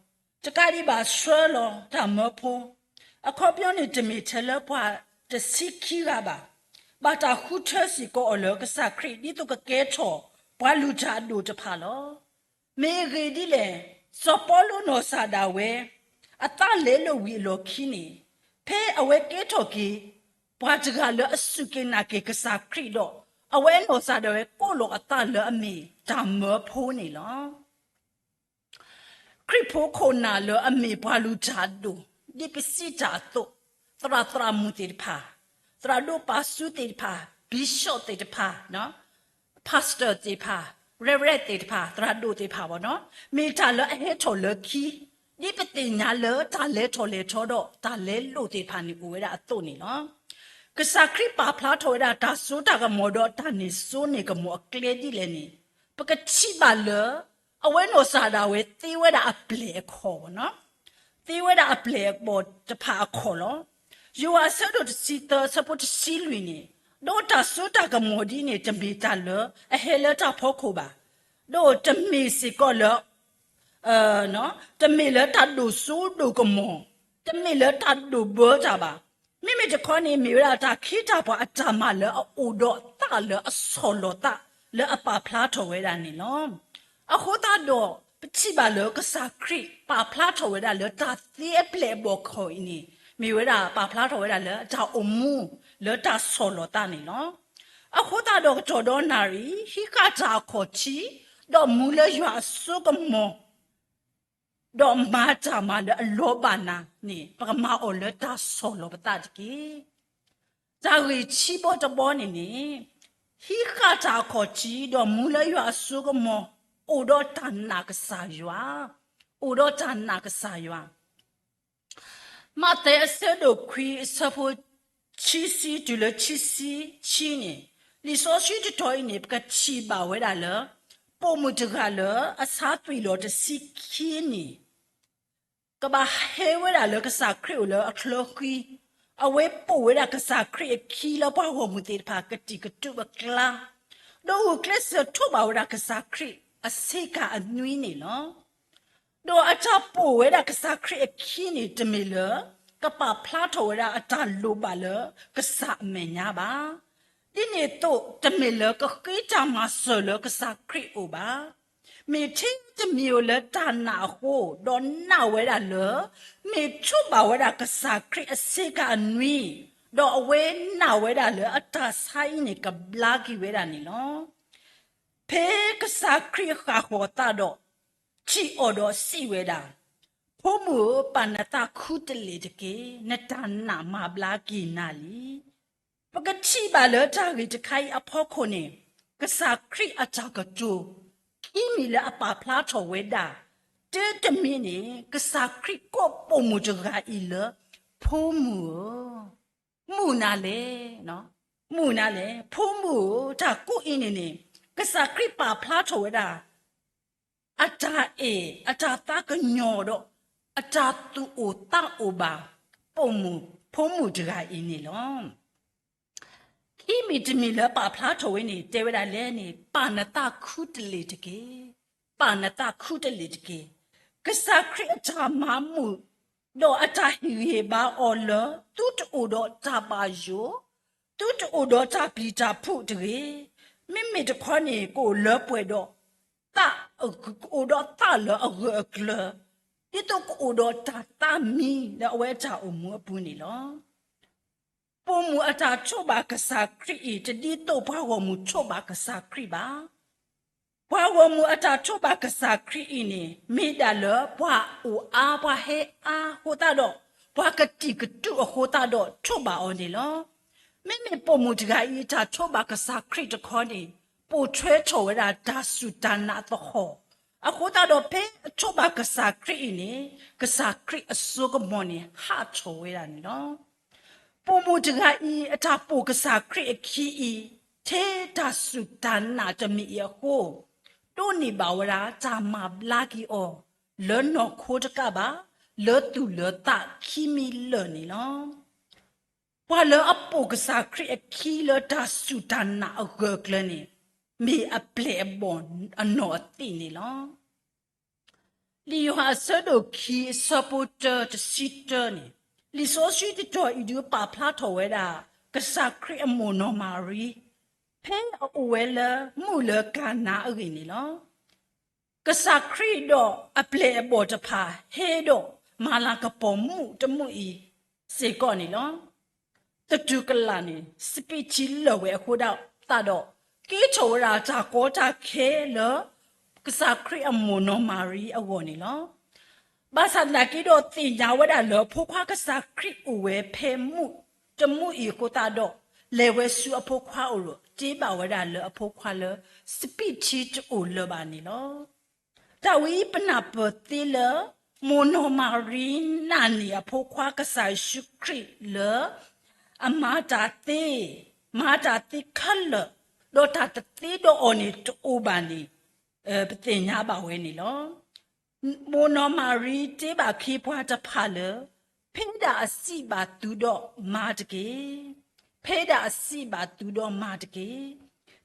တကးဒံးဘၣ်ဆှၢလီၤတၢ်မၢဖိ, အခီပညီန့ၣ်တမ့ၢ်ထဲလၢပှၤတဆံခံဂၤဘၣ်, ဘၣ်တၢ်ဃုထၢစ့ၢ်ကီးအီၤလၢကစၢ်ခရံာ် ဒ်သိးကကဲထီၣ်ပှၤလုၢ်တၢ်အဒိၣ်တဖၣ်လီၤ. မ့ၢ်အဂ့ၢ်ဒ်လဲၣ်, စီၤပီလူးနီၢ်ကစၢ်ဒၣ်ဝဲ အသးလဲလိာ်ဝံၤအလီၢ်ခံန့ၣ်, ဖဲအဝဲကဲထီၣ်က့ၤ ပှၤတဂၤလၢအစူၢ်က့ၤနာ်က့ၤကစၢ်ခရံာ်ဒီး အဝဲနီၢ်ကစၢ်ဒၣ်ဝဲကိးလီၤအသးလၢအမ့ၢ်တၢ်မၢဖိန့ၣ်လီၤ. ခရံာ်ဖိခိၣ်နၢ်လၢအမ့ၢ်ပှၤလုၢ်တၢ်အဒိၣ် ဒ်ပစံးတၢ်အသိး, သရၣ်သရၣ်မုၣ်သ့ၣ်တဖၣ်, သရၣ်ဒိၣ်ပၢ်စူသ့ၣ်တဖၣ်, bishop သ့ၣ်တဖၣ်, pastor သ့ၣ်တဖၣ်, reverend သ့ၣ်တဖၣ်, သရၣ်ဒိၣ်သ့ၣ်တဖၣ်ဘၣ်နီၤ, မ့ၢ်တၢ်လၢအဟဲထီၣ်လၢခံ, ဒ်ပသ့ၣ်ညါလၢတၢ်လဲၤထီၣ်လဲၤထီဒီးတၢ်လဲလိာ်သ့ၣ်တဖၣ်န့ၣ်အိၣ်ဝဲဒၣ်အသိးန့ၣ်လီၤ. ကစၢ်ခရံာ်ပာ်ဖျါထီၣ်ဝဲဒၣ်တၢ်စိတၢ်ကမီၤဒီးတၢ်န့ၢ်စိန့ၢ်ကမီၤအကျဲဒ်လဲၣ်န့ၣ်, ပကထံၣ်ဘၣ်လၢ အဝဲနီၢ်ကစၢ်ဒၣ်ဝဲသ့ဝဲဒၣ်အပျဲၢ်အခီၣ်ဘၣ်နီၤ, သ့ဝဲဒၣ်အပျဲၢ်အဘီၣ်တဖၣ်အခီၣ်လီၤ. ယိၤဟၣ်အဆၢဒိၣ်တဆံသၢ အဆၢဖိတဆံလွံၢ်န့ၣ်, ဒီးတၢ်စိတၢ်ကမီၤဒ်န့ၣ် တမ့ၢ်တၢ်လၢအဟဲလၢတၢ်ဖီခိၣ်ဘၣ်, ဒီးတမ့ၢ်စ့ၢ်ကီးလၢ တမ့ၢ်လၢတၢ်ဒိၣ်စိဒိၣ်ကမီၤ, တမ့ၢ်လၢတၢ်ဒိၣ်ဘၢတၢ်ဘၣ်. မ့မ့ၢ်တခီန့ၣ် မ့ၢ်ဝဲဒၣ်တၢ်ခ့တၢ်ပှၤအတၢ်မၤလၢအအိၣ်ဒီးသးလၢအဆီၣ်လီၤသးလၢအပာ်ဖျါထီၣ်ဝဲဒၣ်န့ၣ်လီၤ. အဃိသတးဒီး ပထံၣ်ဘၣ်လၢကစၢ်ခရံာ်ပာ်ဖျါထီၣ်ဝဲဒၣ်လၢတၢ်သ့အပျဲၢ်အဘီၣ်ခီၣ်အံၤန့ၣ် မ့ၢ်ဝဲဒၣ်ပာ်ဖျါထီၣ်ဝဲဒၣ်လၢတၢ်အိၣ်မူလၢတၢ်ဆီၣ်လီၤသးန့ၣ်လီၤ. အဃိသတးဒီးကတီၢ်ဒီနၣ်ရံၣ် ဟံးဃာ်တၢ်အခီၣ်ထံး, ဒီးမူလၢယွၤအစိကမီၤ ဒီးမၤတၢ်မၤလၢအလီၤဘၣ်နၤန့ၣ် ပကမၤအီၤလၢတၢ်ဆီၣ်လီၤပသးတက့ၢ်. တၢ်ဂ့ၢ်ထံဘီတဘီန့ၣ်န့ၣ်, ဟံးဃာ်တၢ်အခီၣ်ထံး ဒီးမူလၢယွၤအစိကမီၤ, အိၣ်ဒီးတၢ်နာ်ကစၢ်ယွၤ, အိၣ်ဒီးတၢ်နာ်ကစၢ်ယွၤ မးသဲအဆၢဒိၣ်ခွံ အဆၢဖိခံဆံတုၤလၢခံဆံခံန့ၣ်, လံာ်စီဆှံတတီၤအံၤန့ၣ် ပကထံၣ်ဘၣ်ဝဲဒၣ်လၢ ပိာ်မုၣ်တဂၤလၢအဆါသွံၣ်လီၤတဆံခံနံၣ် ကဘၣ်ဟဲဝဲဒၣ်လၢကစၢ်ခရံာ်အိၣ်လၢအချၢဃံ, အဝဲပိာ်ဝဲဒၣ်ကစၢ်ခရံာ်အခံလၢပှၤဂီၢ်မုၢ်သ့ၣ်တဖၣ်ကတံာ်ကတူာ်အကျါ, ဒီးဂုာ်ကျဲးစၢးထိးဘၣ်ဝဲဒၣ်ကစၢ်ခရံာ်အဆ့ကၤအနွံန့ၣ်လီၤ. ဒီးအတၢ်ပိာ်ဝဲဒၣ်ကစၢ်ခရံာ်အခံန့ၣ် တမ့ၢ်လၢ ကပာ်ဖျါထီၣ်ဝဲဒၣ်အတၢ်လိၣ်ဘၣ်လၢကစၢ်အမဲာ်ညါဘၣ်. ဒ်န့ၣ်အသိး တမ့ၢ်လၢကဃ့တၢ်မၤစၢၤလၢကစၢ်ခရံာ်အိၣ်ဘၣ်. မ့ၢ်ထဲတမံၤဧိၤလၢတၢ်နာ်အဃိ, ဒီးနာ်ဝဲဒၣ်လၢ မ့ၢ်ထိးဘၣ်ဝဲဒၣ်ကစၢ်ခရံာ်အဆ့ကၤအနွံ, ဒီးအဝဲနာ်ဝဲဒၣ်လၢအတၢ်ဆါအံၤန့ၣ်ကဘျါက့ၤဝဲဒၣ်န့ၣ်လီၤ. ဖဲကစၢ်ခရံာ်ဃၣ်ဃီၤသးဒီး ထံၣ်အီၤဒီးစံးဝဲဒၣ်, ဖိမုၣ်ဧၢ, ပာ်နသးခူတလ့ၢ်တက့ၢ်. နတၢ်နာ်မၤဘျါက့ၤနၤလံ. ပကထံၣ်ဘၣ်လၢတၢ်ဂ့ၢ်တခါအံၤအဖီခိၣ်န့ၣ်, ကစၢ်ခရံာ်အတၢ်ကတိၤ ခံမံၤလၢအပာ်ဖျါထီၣ်ဝဲဒၣ်, တၢတမံၤန့ၣ် ကစၢ်ခရံာ်ကိးပိာ်မုၣ်တဂၤအံၤလၢ ဖိမုၣ်ဧၢ, မုၢ်နၤလဲၣ်, မုၢ်နၤလဲၣ်, ဖိမုၣ်ဧၢ, တၢ်ကိးအံၤန့ၣ်န့ၣ် ကစၢ်ခရံာ်ပာ်ဖျါထီၣ်ဝဲဒၣ် အတၢ်အဲၣ်, အတၢ်သးကညီၤဒီး အတၢ်သူၣ်အိၣ်သးအိၣ်ဘၣ် ပိာ်မုၣ်ဖိမုၣ်တဂၤအံၤန့ၣ်လီၤ. ခံမံၤတမံၤလၢပာ်ဖျါထီၣ်ဝဲန့ၣ် တဲဝဲဒၣ်လဲၣ်န့ၣ် ပာ်နသးခူတလ့ၢ်တက့ၢ်, ပာ်နသးခူတလ့ၢ်တက့ၢ်. ကစၢ်ခရံာ်အတၢ်မၤမုာ် ဒီးအတၢ်ဟ့ၣ်ဂံၢ်ဟ့ၣ်ဘါအီၤလၢ သုတအိၣ်ဒီးတၢ်ဘၣ်ယိၣ်, သုတအိၣ်ဒီးတၢ်ပျံၤတၢ်ဖုးတဂ့ၤ. မ့မ့ၢ်တခီန့ၣ် ကအိၣ်လၢပှဲၤဒီး သး, ကအိၣ်ဒီးသးလၢအဂၢၢ်အကျၢၤ, ဒ်သိးကအိၣ်ဒီးတၢ်သးမံလၢအဝဲအတၢ်အိၣ်မူအပူၤန့ၣ်လီၤ. ပိာ်မုၣ်အတၢ်ထိးဘၣ်ကစၢ်ခရံာ်အံၤ တဒ်သိးပှၤဂီၢ်မုၢ်ထိးဘၣ်ကစၢ်ခရံာ်ဘၣ်. ပှၤဂီၢ်မုၢ်အတၢ်ထိးဘၣ်ကစၢ်ခရံာ်အံၤန့ၣ် မ့ၢ်ဒၣ်လၢပှၤအိၣ်အါပှၤဟဲအါအဃိသတးဒီး ပှၤကတံာ်ကတူာ်အဃိသတးဒီးထိးဘၣ်အီၤန့ၣ်လီၤ. မ့မ့ၢ်ပိာ်မုၣ်တဂၤအံၤအတၢ်ထိးဘၣ်ကစၢ်ခရံာ်တခီန့ၣ် ပိာ်ထွဲထီၣ်ဝဲဒၣ်တၢ်စူၢ်တၢ်နာ်သဟီၣ် အဃိသတးဒီးဖဲအထိးဘၣ်ကစၢ်ခရံာ်အံၤန့ၣ် ကစၢ်ခရံာ်အစိကမီၤန့ၣ် ဟးထီၣ်ဝဲဒၣ်န့ၣ်လီၤ. ပိာ်မုၣ်တဂၤအံၤ အတၢ်ပိာ်ကစၢ်ခရံာ်အခံအံၤ ထဲတၢ်စူၢ်တၢ်နာ်တမံၤအံၤအဃိ ဒိးန့ၢ်ဘၣ်ဝဲဒၣ်တၢ်မၤဘျါက့ၤအီၤ လၢနီၢ်ခိတကးဘၣ် လၢသူၣ်လၢသးခံမံၤလၢာ်န့ၣ်လီၤ. ပှၤလၢအပိာ်ကစၢ်ခရံာ်အခံလၢတၢ်စူၢ်တၢ်နာ်အဂၢၢ်အကျၢၤန့ၣ် မ့ၢ်အပျဲၢ်အဘီၣ်အနီၢ်အသံးန့ၣ်လီၤ. လံာ်ယိၤဟၣ်အဆၢဒိၣ်ခံအဆၢဖိတၢတဆံတၢန့ၣ် လံာ်စီဆှံတတီၤအံၤဒုးပာ်ဖျါထီၣ်ဝဲဒၣ် ကစၢ်ခရံာ်အမိၢ်နီၢ်မၤရံ ဖဲအအိၣ်ဝဲလၢမုၣ်လၢကၤနါအဂ့ၢ်န့ၣ်လီၤ. ကစၢ်ခရံာ်ဒီးအပျဲၢ်အဘီၣ်တဖၣ် ဟဲဒီးမၤလၤကပီၤမုၣ်တမုၣ်အံၤစ့ၢ်ကီးန့ၣ်လီၤ. သတူၢ်ကလာ်န့ၣ် စပံးထံလၢာ်ဝဲအဃိသတးဒီး ကဲထီၣ်ဝဲဒၣ်တၢ်ကီတၢ်ခဲလၢ ကစၢ်ခရံာ်အမိၢ်နီၢ်မၤရံအဂီၢ်န့ၣ်လီၤ. ဘၣ်ဆၣ်သနာ်က့ဒီးသ့ၣ်ညါဝဲဒၣ်လၢအဖိခွါကစၢ်ခရံာ်အိၣ်ဝဲဖဲမုၣ်တမုၣ်အံၤအဃိသတးဒီး လဲၤဝဲဆူအဖိခွါအအိၣ်ဒီး တ့ဘၣ်ဝဲဒၣ်လၢအဖိခွါလၢ စပံးထံတအိၣ်လၢၤဘၣ်န့ၣ်လီၤ. တၢ်ဝဲအံၤပနၢ်ပၢၢ်သ့လၢ မိၢ်နီၢ်မၤရံနာ်န့ၢ်အဖိခွါကစၢ်ယ့ၣ်ၡူးခရံာ်လၢ အမၤတၢ်သ့, မၤတၢ်သ့ခဲလၢာ်, ဒီးတၢ်တသ့ဒီးအီၤန့ၣ်တအိၣ်ဘၣ်န့ၣ် ပသ့ၣ်ညါဘၣ်ဝဲန့ၣ်လီၤ. မိၢ်နီၢ်မၤရံတ့ဘၣ်ခ့ပှၤတဖၣ်လၢ ဖဲဒၣ်အစံးဘၣ်သုဒီးမၤတက့ၢ်. ဖဲဒၣ်အစံးဘၣ်သုဒီးမၤတက့ၢ်.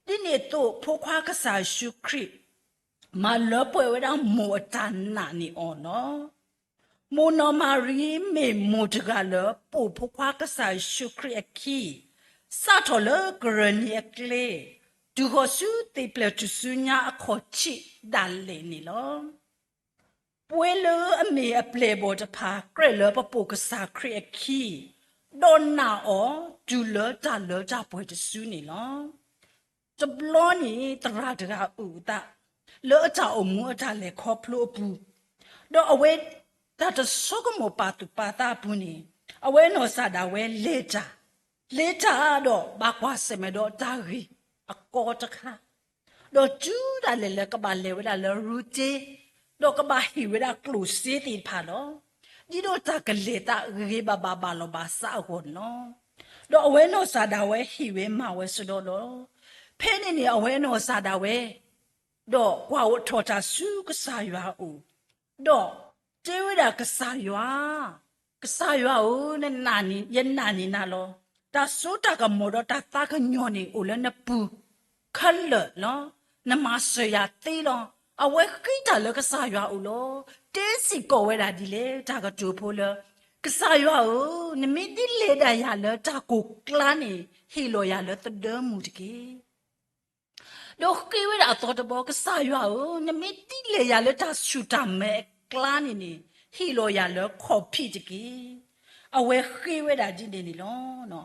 ဒ်န့ၣ်အသိးဖိခွါကစၢ်ယ့ၣ်ၡူးခရံာ် မၤလၢပှဲၤဝဲဒၣ်မိၢ်အတၢ်နာ်န့ၢ်အီၤလီၤ. မိၢ်နီၢ်မၤရံမ့ၢ်မိၢ်တဂၤလၢ ပိာ်ဖိခွါကစၢ်ယ့ၣ်ၡူးခရံာ်အခံ, စးထီၣ်လၢကရၢၢ်နံၤအကျဲ, တုၤဃီၤဆူသ့ၣ်ပျၢၢ်ထူၣ်စုညါအခီၣ်ထံးဒၣ်လဲာ်န့ၣ်လီၤ. ပဝဲလၢအမ့ၢ်အပျဲၢ်အဘီၣ်တဖၣ် ကြၢးလၢပပိာ်ကစၢ်ခရံာ်အခံ, ဒီးနာ်အီၤတုၤလၢတၢ်လၢတၢ်ပှဲၤတစုန့ၣ်လီၤ. တဘျီန့ၣ်သရၣ်တဂၤအိၣ်အသး လၢအတၢ်အိၣ်မူအတၢ်လဲၤခီဖျိအပူၤ, ဒီးအဝဲတၢ်တဆိကမိၣ်ပာ်သူၣ်ပာ်သးအပူၤန့ၣ်, အဝဲနီၢ်ကစၢ်ဒၣ်ဝဲလဲၤတၢ်, လဲၤတၢ်ဒီးဘၣ်ကွၢ်ဆၢၣ်မဲာ်ဒီးတၢ်ဂ့ၢ်အကီတခါ ဒီးတုၤဒၣ်လဲာ်လၢကဘၣ်လဲၤဝဲဒၣ်လၢရူတ့, ဒီးကဘၣ်ဟ့ၣ်ဝဲဒၣ်ကျိၣ်စ့သ့ၣ်တဖၣ်လီၤ. ဒ်သိးတၢ်ကလဲၤသးဂ့ၤဂ့ၤဘၣ်ဘၣ်ဘၣ်လီၤဘၣ်စးအဂီၢ်န့ၣ်လီၤ. ဒီးအဝဲနီၢ်ကစၢ်ဒၣ်ဝဲဟ့ၣ်ဝဲမၤဝဲစ့ၢ်ကီးလီၤ. ဖဲန့ၣ်န့ၣ် အဝဲနီၢ်ကစၢ်ဒၣ်ဝဲ ဒီးကွၢ်ထီၣ်တၢ်ဆူကစၢ်ယွၤအအိၣ်, ဒီးတဲဝဲဒၣ်ကစၢ်ယွၤ, ကစၢ်ယွၤဧၢ, ယနာ်န့ၢ်နၤလီၤ. တၢ်စိတၢ်ကမီၤဒီးတၢ်သးကညီၤန့ၣ်အိၣ်လၢနပူၤခဲလၢာ်လီၤ. နမၤစၢၤယၤသ့လီၤ. အဝဲဃ့တၢ်လၢကစၢ်ယွၤအအိၣ်လီၤ. တဲစ့ၢ်ကီးဝဲဒၣ်ဒ်လဲၣ် တၢ်ကတိၤဖိလၢ ကစၢ်ယွၤဧၢ, နမ့ၢ်ဒ်လဲၣ်ဒၣ်ယၤလၢတၢ်ကိၢ်ကျါန့ၣ် ဟ့ၣ်လီၤယၤလၢသဒၢမုၢ်တက့ၢ်. ဒီးဃ့ဝဲဒၣ်အသီတဘီ, ကစၢ်ယွၤဧၢ, နမ့ၢ်ဒ်လဲၣ်ယၤလၢတၢ်ဆူၣ်တၢ်မဲအကျါန့ၣ်န့ၣ် ဟ့ၣ်လီၤယၤလၢခီၣ်ဖံးတက့ၢ်. အဝဲဃ့ဝဲဒၣ်ဒ်န့ၣ်န့ၣ်လီၤ.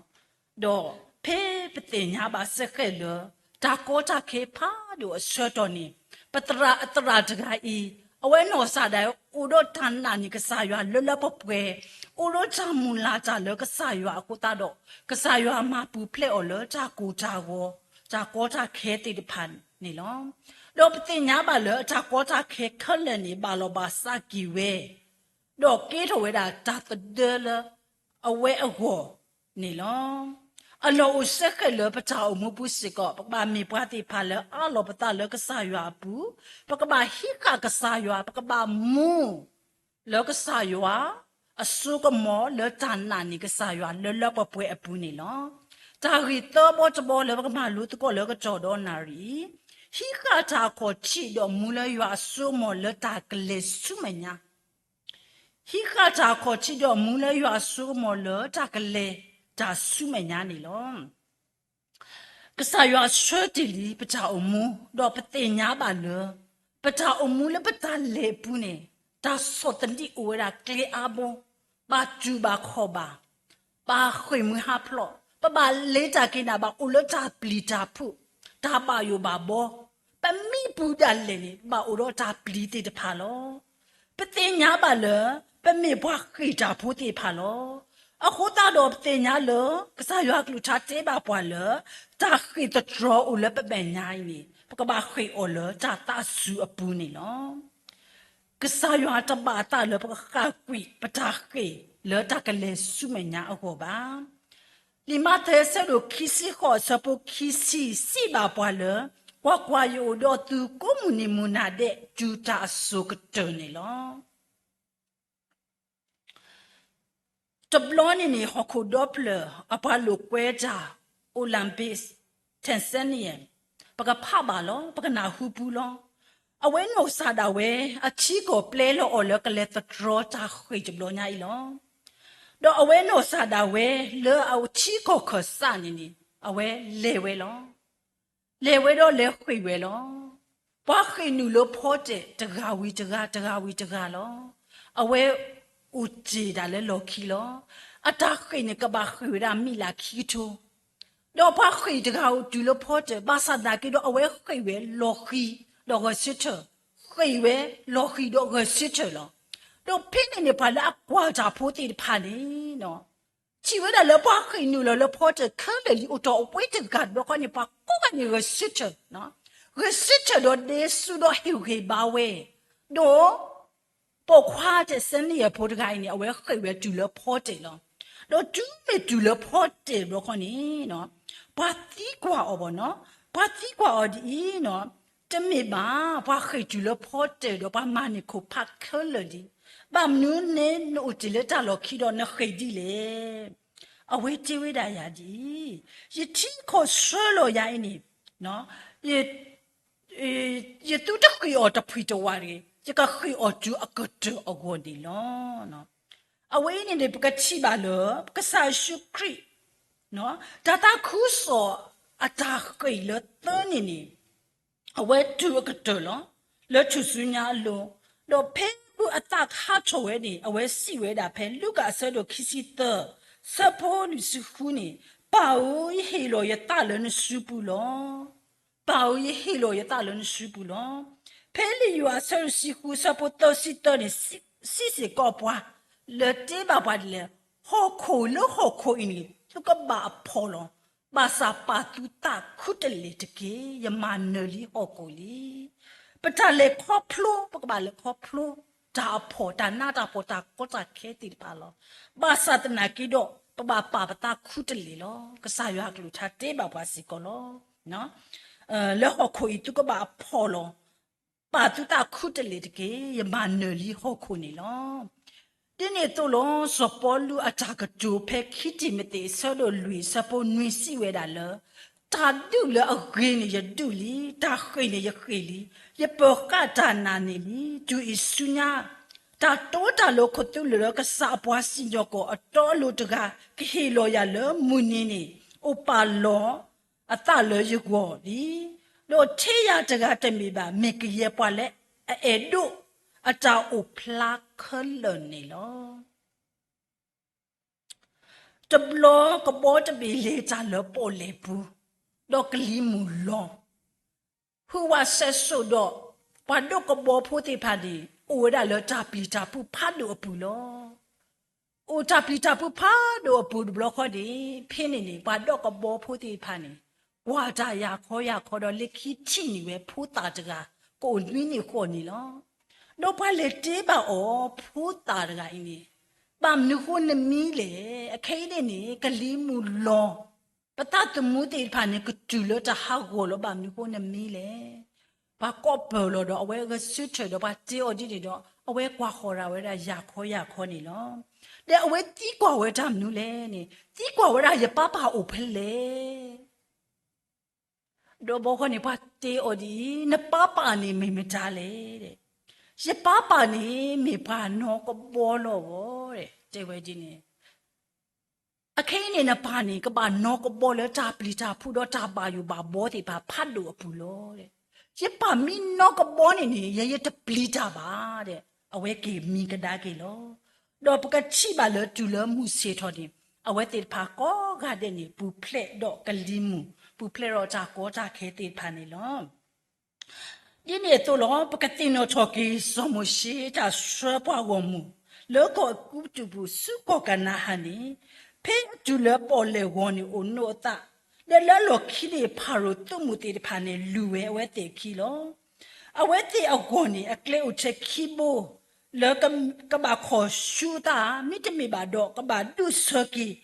ဒီးဖဲပသ့ၣ်ညါဘၣ်စ့ၢ်ကီးလၢ တၢ်ကီတၢ်ခဲဖးဒိၣ်အဆၢကတီၢ်န့ၣ်, ပသရၣ်အသရၣ်တဂၤအံၤ, အဝဲနီၢ်ကစၢ်ဒၣ်အိၣ်ဒီးတၢ်နာ်န့ၢ်ကစၢ်ယွၤလၢလၢပှဲၤပှဲၤ, အိၣ်ဒီးတၢ်မုၢ်လၢ်တၢ်လၢကစၢ်ယွၤအဃိသတးဒီး, ကစၢ်ယွၤမၤပူၤဖျဲးအီၤလၢတၢ်ကိၢ်တၢ်ဂီၤ, တၢ်ကီတၢ်ခဲသ့ၣ်တဖၣ်န့ၣ်လီၤ. ဒီးပသ့ၣ်ညါဘၣ်လၢအတၢ်ကီတၢ်ခဲခဲလၢာ်န့ၣ် ဘၣ်လီၤဘၣ်စးက့ၤဝဲ, ဒီးကဲထီၣ်ဝဲဒၣ်တၢ်သဒၢလၢအဝဲအဂီၢ်န့ၣ်လီၤ. အလီၢ်အိၣ်စ့ၢ်ကီးလၢပတၢ်အိၣ်မူပူၤစ့ၢ်ကီး, ပကဘၣ်မ့ၢ်ပှၤသ့ၣ်တဖၣ်လၢအအးလီၤပသးလၢကစၢ်ယွၤအပူၤ, ပကဘၣ်ဟံးဃာ်ကစၢ်ယွၤ, ပကဘၣ်မူ လၢကစၢ်ယွၤအစိကမီၤလၢတၢ်နာ်န့ၢ်ကစၢ်ယွၤလၢလၢပှဲၤပှဲၤအပူၤန့ၣ်လီၤ. တၢ်ဂ့ၢ်သၢဘီတဘီလၢပကမၤလိသကိးလၢကတီၢ်ဒီးနၣ်ရံၣ်အံၤ, ဟံးဃာ်တၢ်အခီၣ်ထံးဒီးမူလၢယွၤအစိကမီၤလၢတၢ်ကလဲၤဆူမဲာ်ညါ, ဟံးဃာ်တၢ်အခီၣ်ထံးဒီးမူလၢယွၤအစိကမီၤလၢတၢ်ကလဲၤတၢ်ဆူမဲာ်ညါန့ၣ်လီၤ. ကစၢ်ယွၤဆှၢတ့ၢ်လံပတၢ်အိၣ်မူ, ဒီးပသ့ၣ်ညါဘၣ်လၢ ပတၢ်အိၣ်မူလၢပတၢ်လဲၤအပူၤန့ၣ်, တၢ်ဆီၣ်သနံးအိၣ်ဝဲဒၣ်ကျဲအါဘိ, ဘၣ်တူၢ်ဘၣ်ခီၣ်ဘၣ်, ဘၣ်ဃ့ၢ်မှံဟးဖျိး, ပဘၣ်လဲၤတၢ်က့ၤနၤဘၣ်အိၣ်လၢတၢ်ပျံၤတၢ်ဖုး, တၢ်ဘၣ်ယိၣ်ဘၣ်ဘီ, ပမ့ၢ် ပူၤဒၣ်လဲာ်န့ၣ် ဘၣ်အိၣ်ဒီးတၢ်ပျံၤသ့ၣ်တဖၣ်လီၤ. ပသ့ၣ်ညါဘၣ်လၢ ပမ့ၢ်ပှၤဃ့ၢ်တၢ်ဖိသ့ၣ်တဖၣ်လီၤ. အဃိသတးဒီးပသ့ၣ်ညါလၢ ကစၢ်ယွၤအကလုၢ်ကထါတဲဘၣ်ပှၤလၢ တၢ်ဃ့ၢ်သတြီၤအိၣ်လၢပမဲာ်ညါအံၤန့ၣ် ပကဘၣ်ဃ့ၢ်အီၤလၢတၢ်သးစူၤအပူၤန့ၣ်လီၤ. ကစၢ်ယွၤတဘၣ်အသးလၢပကဃၣ်ကွံာ်ပတၢ်ဃ့ၢ်လၢတၢ်ကလဲၤဆူမဲာ်ညါအဂီၢ်ဘၣ်. လံာ်မးသဲအဆၢဒိၣ်ခံဆံဃိးအဆၢဖိခံဆံ စံးဘၣ်ပှၤလၢ ကွၢ်ကွၢ်, ယအိၣ်ဒီးသုကိးမုၢ်နံၤမုၢ်နၤဒဲး တုၤတၢ်အစိၤကတၢၢ်န့ၣ်လီၤ. တဘျီန့ၣ်န့ၣ် ဟီၣ်ခိၣ်ဒီဖျၢၣ်အပှၤလိာ်ကွဲတၢ် Olympics Tanzania ပကဖးဘၣ်လီၤ, ပကနၢ်ဟူပူၤလီၤ. အဝဲနီၢ်ကစၢ်ဒၣ်ဝဲ အထံကီၢ်ပျဲလီၤအီၤလၢကလဲၤသတြီၤတၢ်ဃ့ၢ်တဘျီညါအံၤလီၤ. ဒီးအဝဲနီၢ်ကစၢ်ဒၣ်ဝဲ လၢအထံကီၢ်ခၢၣ်စးန့ၣ်န့ၣ် အဝဲလဲၤဝဲလီၤ. လဲၤဝဲဒီးလဲၤဃ့ၢ်ဝဲလီၤ. ပှၤဃ့ၢ်နုာ်လၢဖီတၢၣ် တဂၤဝံၤတဂၤ တဂၤဝံၤတဂၤလီၤ. အဝဲအိၣ်တ့ၢ်ဒၣ်လၢလီၢ်ခံလီၤ. အတၢ်ဃ့ၢ်န့ၣ် ကဘၣ်ဃ့ၢ်ဝဲဒၣ်မံးလးခံကထိ ဒီးပှၤဃ့ၢ်တဂၤအိၣ်တုၤလၢဖီတၢၣ် ဘၣ်ဆၣ်သနာ်က့ဒီး အဝဲဃ့ၢ်ဝဲလီၤဃံၤဒီးဂဲၤဆၢထၢၣ်, ဃ့ၢ်ဝဲလီၤဃံၤဒီးဂဲၤဆၢထၢၣ်လီၤ. ဒီးဖဲန့ၣ်န့ၣ် ပှၤလၢအကွၢ်တၢ်ဖိသ့ၣ်တဖၣ်န့ၣ် ထံၣ်ဝဲဒၣ်လၢပှၤဃ့ၢ်နုာ်လီၤလၢဖီတၢၣ်ခဲလၢာ်လံ အိၣ်တ့ၢ်အဝဲတဂၤတဘျီဃီန့ၣ် ပှၤကိးဂၤန့ၣ်ဂဲၤဆၢထၢၣ်, ဂဲၤဆၢထၢၣ်ဒီးဒဲစူဒီးဟ့ၣ်ဂံၢ်ဟ့ၣ်ဘါဝဲ, ဒီး ပိာ်ခွါ Tanzania ဖိတဂၤအံၤန့ၣ် အဝဲဃ့ၢ်ဝဲတုၤလၢဖီတၢၣ်လီၤ. ဒီးတုၤမ့ၢ်တုၤလၢဖီတၢၣ်တဘျီဃီန့ၣ် ပှၤသံကွၢ်အီၤဘၣ်နီၤ, ပှၤသံကွၢ်အီၤဒ်အံၤနီၤ, တမ့ၢ်ဘၣ်, ပှၤဃ့ၢ်တုၤလၢဖီတၢၣ်ဒီးပှၤမၤန့ၢ်ခိၣ်ဖးခဲလၢာ်လံ, ဘၣ်မနုၤန့ၣ်နအိၣ်တ့ၢ်လၢတၢ်လီၢ်ခံဒီးနဃ့ၢ်ဒ်လဲၣ်. အဝဲတဲဝဲဒၣ်ယၤဒ်အံၤ, ယထံကီၢ်ဆှၢလီၤယၤအံၤန့ၣ် ယသုတဃ့ၢ်အီၤတဖှံးတဝးတဂ့ၤ, ယကဃ့ၢ်အီၤတုၤအကတၢၢ်အဂီၢ်န့ၣ်လီၤ. အဝဲအံၤန့ၣ်န့ၣ် ပကထံၣ်ဘၣ်လၢ ကစၢ်ယ့ၣ်ၡူးခရံာ် တၢ်သးခုကစီၣ်အတၢ်ဃ့ၢ်လၢသၢန့ၣ်န့ၣ် အဝဲတုၤအကတၢၢ်လီၤ. လၢထူၣ်စုညါအလိၤ, ဒီးဖဲအသးကဟးထီၣ်ဝဲန့ၣ် အဝဲစံးဝဲဒၣ်ဖဲလူၤကၣ်အဆၢဒိၣ်ခံဆံသၢ ဆၢဖိလွံၢ်ဆံဃုန့ၣ်, ပၢ်ဧၢ, ယဟ့ၣ်လီၤယသးလၢနစုပူၤလီၤ. ပၢ်ဧၢ, ယဟ့ၣ်လီၤယသးလၢနစုပူၤလီၤ. ဖဲလံာ်ယိၤဟၣ်အဆၢဒိၣ်တဆံဃု ဆၢဖိသၢဆံသၢန့ၣ် စံးစ့ၢ်ကီးပှၤ လၢတဲဘၣ်ပှၤဒ်လဲၣ်, ဟီၣ်ခိၣ်လၢဟီၣ်ခိၣ်အံၤန့ၣ် သုကဘၣ်အဖှီၣ်လီၤ. ဘၣ်ဆၣ်ပာ်သုသးခူတလ့ၢ်တက့ၢ်. ယမၤနၢၤလံဟီၣ်ခိၣ်လံ. ပတၢ်လဲၤခီဖျိ ပကဘၣ်လဲၤခီဖျိ တၢ်အဖှီၣ် တၢ်နးတၢ်ဖှီၣ် တၢ်ကီတၢ်ခဲသ့ၣ်တဖၣ်လီၤ. ဘၣ်ဆၣ်သနာ်က့ဒီး ပဘၣ်ပာ်ပသးခူတလ့ၢ်လီၤ. ကစၢ်ယွၤအကလုၢ်ကထါတဲဘၣ်ပှၤစ့ၢ်ကီးလီၤ. လၢဟီၣ်ခိၣ်အံၤသုကဘၣ်အဖှီၣ်လီၤ. ပာ်သုသးခူတလ့ၢ်တက့ၢ်. ယမၤနၢၤလံဟီၣ်ခိၣ်န့ၣ်လီၤ. ဒ်န့ၣ်အသိးလီၤ. စီၤပီလူးအတၢ်ကတိၤဖဲခံတံၤမသ့း အဆၢဒိၣ်လွံၢ် အဆၢဖိနွံ စံးဝဲဒၣ်လၢ တၢ်ဒုးလၢအဂ့ၤန့ၣ်ယဒုးလံ, တၢ်ဃ့ၢ်န့ၣ်ယဃ့ၢ်လံ, ယပၢၤဃာ်တၢ်နာ်န့ၢ်လံ. တုၤအံၤဆူညါ တၢ်တိတၢ်လိၤခိၣ်သလုးလၢကစၢ်အပှၤစံၣ်ညီၣ်ကွီၢ်အတီအလိၤတဂၤ ကဟ့ၣ်လီၤယၤလၢမုၢ်နံၤန့ၣ် အိၣ်ပာ်လီၤအသးလၢယဂီၢ်လံ. ဒီးထဲယၤတဂၤတမ့ၢ်ဘၣ်, မ့ၢ်ကယဲၢ်ပှၤလၢအအဲၣ်ဒိးအတၢ်အိၣ်ဖျါခဲလၢာ်န့ၣ်လီၤ. တဘျီကဘီတဘ့ၣ်လဲၤတၢ်လၢပီၣ်လဲၣ်ပူၤ, ဒီးကလံၤမုၢ်လီၤ. ဟူးဝးစဲးစိာ်ဒီး ပှၤဒိးကဘီဖိသ့ၣ်တဖၣ်န့ၣ် အိၣ်ဝဲဒၣ်လၢတၢ်ပျံၤတၢ်ဖုးဖးဒိၣ်အပူၤလီၤ. အိၣ်တၢ်ပျံၤတၢ်ဖုးဖးဒိၣ်အပူၤတဘျီဃီန့ၣ် ဖဲန့ၣ်န့ၣ် ပှၤဒိးကဘီဖိသ့ၣ်တဖၣ်န့ၣ် ကွၢ်တၢ်ယၢ်ခီယၢ်ခီဒီး လၢခံထံၣ်န့ၢ်ဝဲဖိသၣ်တဂၤ ကအိၣ်နွံနံၣ်ဃိးနံၣ်လီၤ. ဒီးပှၤလဲၤတဲဘၣ်အီၤ, ဖိသၣ်တဂၤအံၤန့ၣ် ဘၣ်မနုၤဃိနမံလဲၣ်. အခဲအံၤန့ၣ်န့ၣ် ကလံၤမုၢ်လီၤ ပသးသမူသ့ၣ်တဖၣ်န့ၣ် ကတုၤလၢတၢ်ဟးဂီၤလီၤ. ဘၣ်မနုၤဃိနမံလဲၣ်. ပှၤကိးပၢၢ်လီၤဒီး အဝဲဂဲၤဆၢထၢၣ်ဒီး ပှၤတဲအီၤဒ်န့ၣ်ဒီး အဝဲကွၢ်ဃီၤဒၣ်ဝဲဒၣ်ယၢ်ခီယၢ်ခီန့ၣ်လီၤ. ဒီးအဝဲသံကွၢ်ဝဲတၢ်မနုၤလဲၣ်န့ၣ်, သံကွၢ်ဝဲဒၣ်ယပၢ်ပၢ်အိၣ်ဖဲလဲၣ်. ဒီးဘီဃီန့ၣ် ပှၤတဲအီၤဒ်အံၤ, နပၢ်ပၢ်န့ၣ်မ့ၢ်မတၤလဲၣ်. ယပၢ်ပၢ်န့ၣ်မ့ၢ်ပှၤနီၣ်ကဘီလီၤဧၢ, တဲဝဲဒ်န့ၣ်. အခဲအံၤန့ၣ် နပၢ်န့ၣ် ကဘၣ်နီၣ်ကဘီလၢတၢ်ပျံၤတၢ်ဖုးဒီးတၢ်ဘၣ်ယိၣ်ဘၣ်ဘီသ့ၣ်တဖၣ်ဖးဒိၣ်အပူၤလီၤ. ယပၢ်မ့ၢ်နီၣ်ကဘီန့ၣ်န့ၣ် ယဲယတပျံၤတၢ်ဘၣ်ဒီး အဝဲက့ၤမံကဒါက့ၤလီၤ. ဒီးပကထံၣ်ဘၣ်လၢတုၤလၢမုၢ်ဆ့ၣ်ထီၣ်န့ၣ် အဝဲသ့ၣ်တဖၣ်ကိးဂၤဒဲးန့ၣ် ပူၤဖျဲးဒီးကလံၤမုၢ်, ပူၤဖျဲးဒီးတၢ်ကီတၢ်ခဲသ့ၣ်တဖၣ်န့ၣ်လီၤ. ဒ်န့ၣ်အသိးလီၤ. ပကသ့ၣ်နီၣ်ထီၣ်က့ၤ စီၤမိၤၡ့တၢ်ဆှၢပှၤဂီၢ်မုၢ် လၢကီၢ်အဲၤကူပတူးပူၤ ဆူကီၢ်ကနၤအၣ်န့ၣ်, ဖဲအတုၤလၢပီၣ်လဲၣ်ဂီၤန့ၣ် အိၣ်နိၣ်အသး, ဒီးလၢအလီၢ်ခံန့ၣ် ဖၤရိၤသုးမုၢ်သ့ၣ်တဖၣ်န့ၣ် လူၤဝဲအဝဲသ့ၣ်အခံလီၤ. အဝဲသ့ၣ်အဂီၢ်န့ၣ် အကျဲအိၣ်ထဲခံဘိ, လၢကဘၣ်ခီၣ်ဆူအသး, မ့တမ့ၢ်ဘၣ်ဒီး ကဘၣ်ဒုးဆၢက့ၤ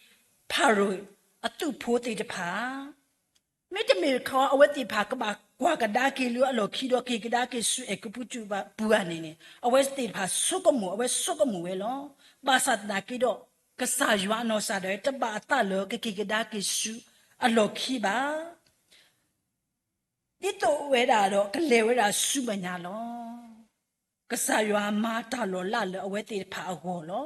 ဖၤရိၤအသုးဖိသ့ၣ်တဖၣ် မ့တမ့ၢ်တခီ အဝဲသ့ၣ်တဖၣ် ကဘၣ်ကွၢ်ကဒါက့ၤလၢအလီၢ်ခံဒီး က့ၤကဒါက့ၤဆူအဲၤကူပတူးပူၤဧါန့ၣ်န့ၣ် အဝဲသ့ၣ်တဖၣ်ဆိကမိၣ်, အဝဲဆိကမိၣ်ဝဲလီၤ. ဘၣ်ဆၣ်သနာ်က့ဒီး ကစၢ်ယွၤအနီၢ်ကစၢ်ဒၣ်ဝဲ တဘၣ်အသးလၢကက့ၤကဒါက့ၤဆူအလီၢ်ခံဘၣ်. ဒ်သိးဝဲဒၣ်ဒီး ကလဲၤဝဲဒၣ်ဆူမဲာ်ညါလီၤ. ကစၢ်ယွၤမၤတၢ်လီၤလးလၢအဝဲသ့ၣ်တဖၣ်အဂီၢ်လီၤ.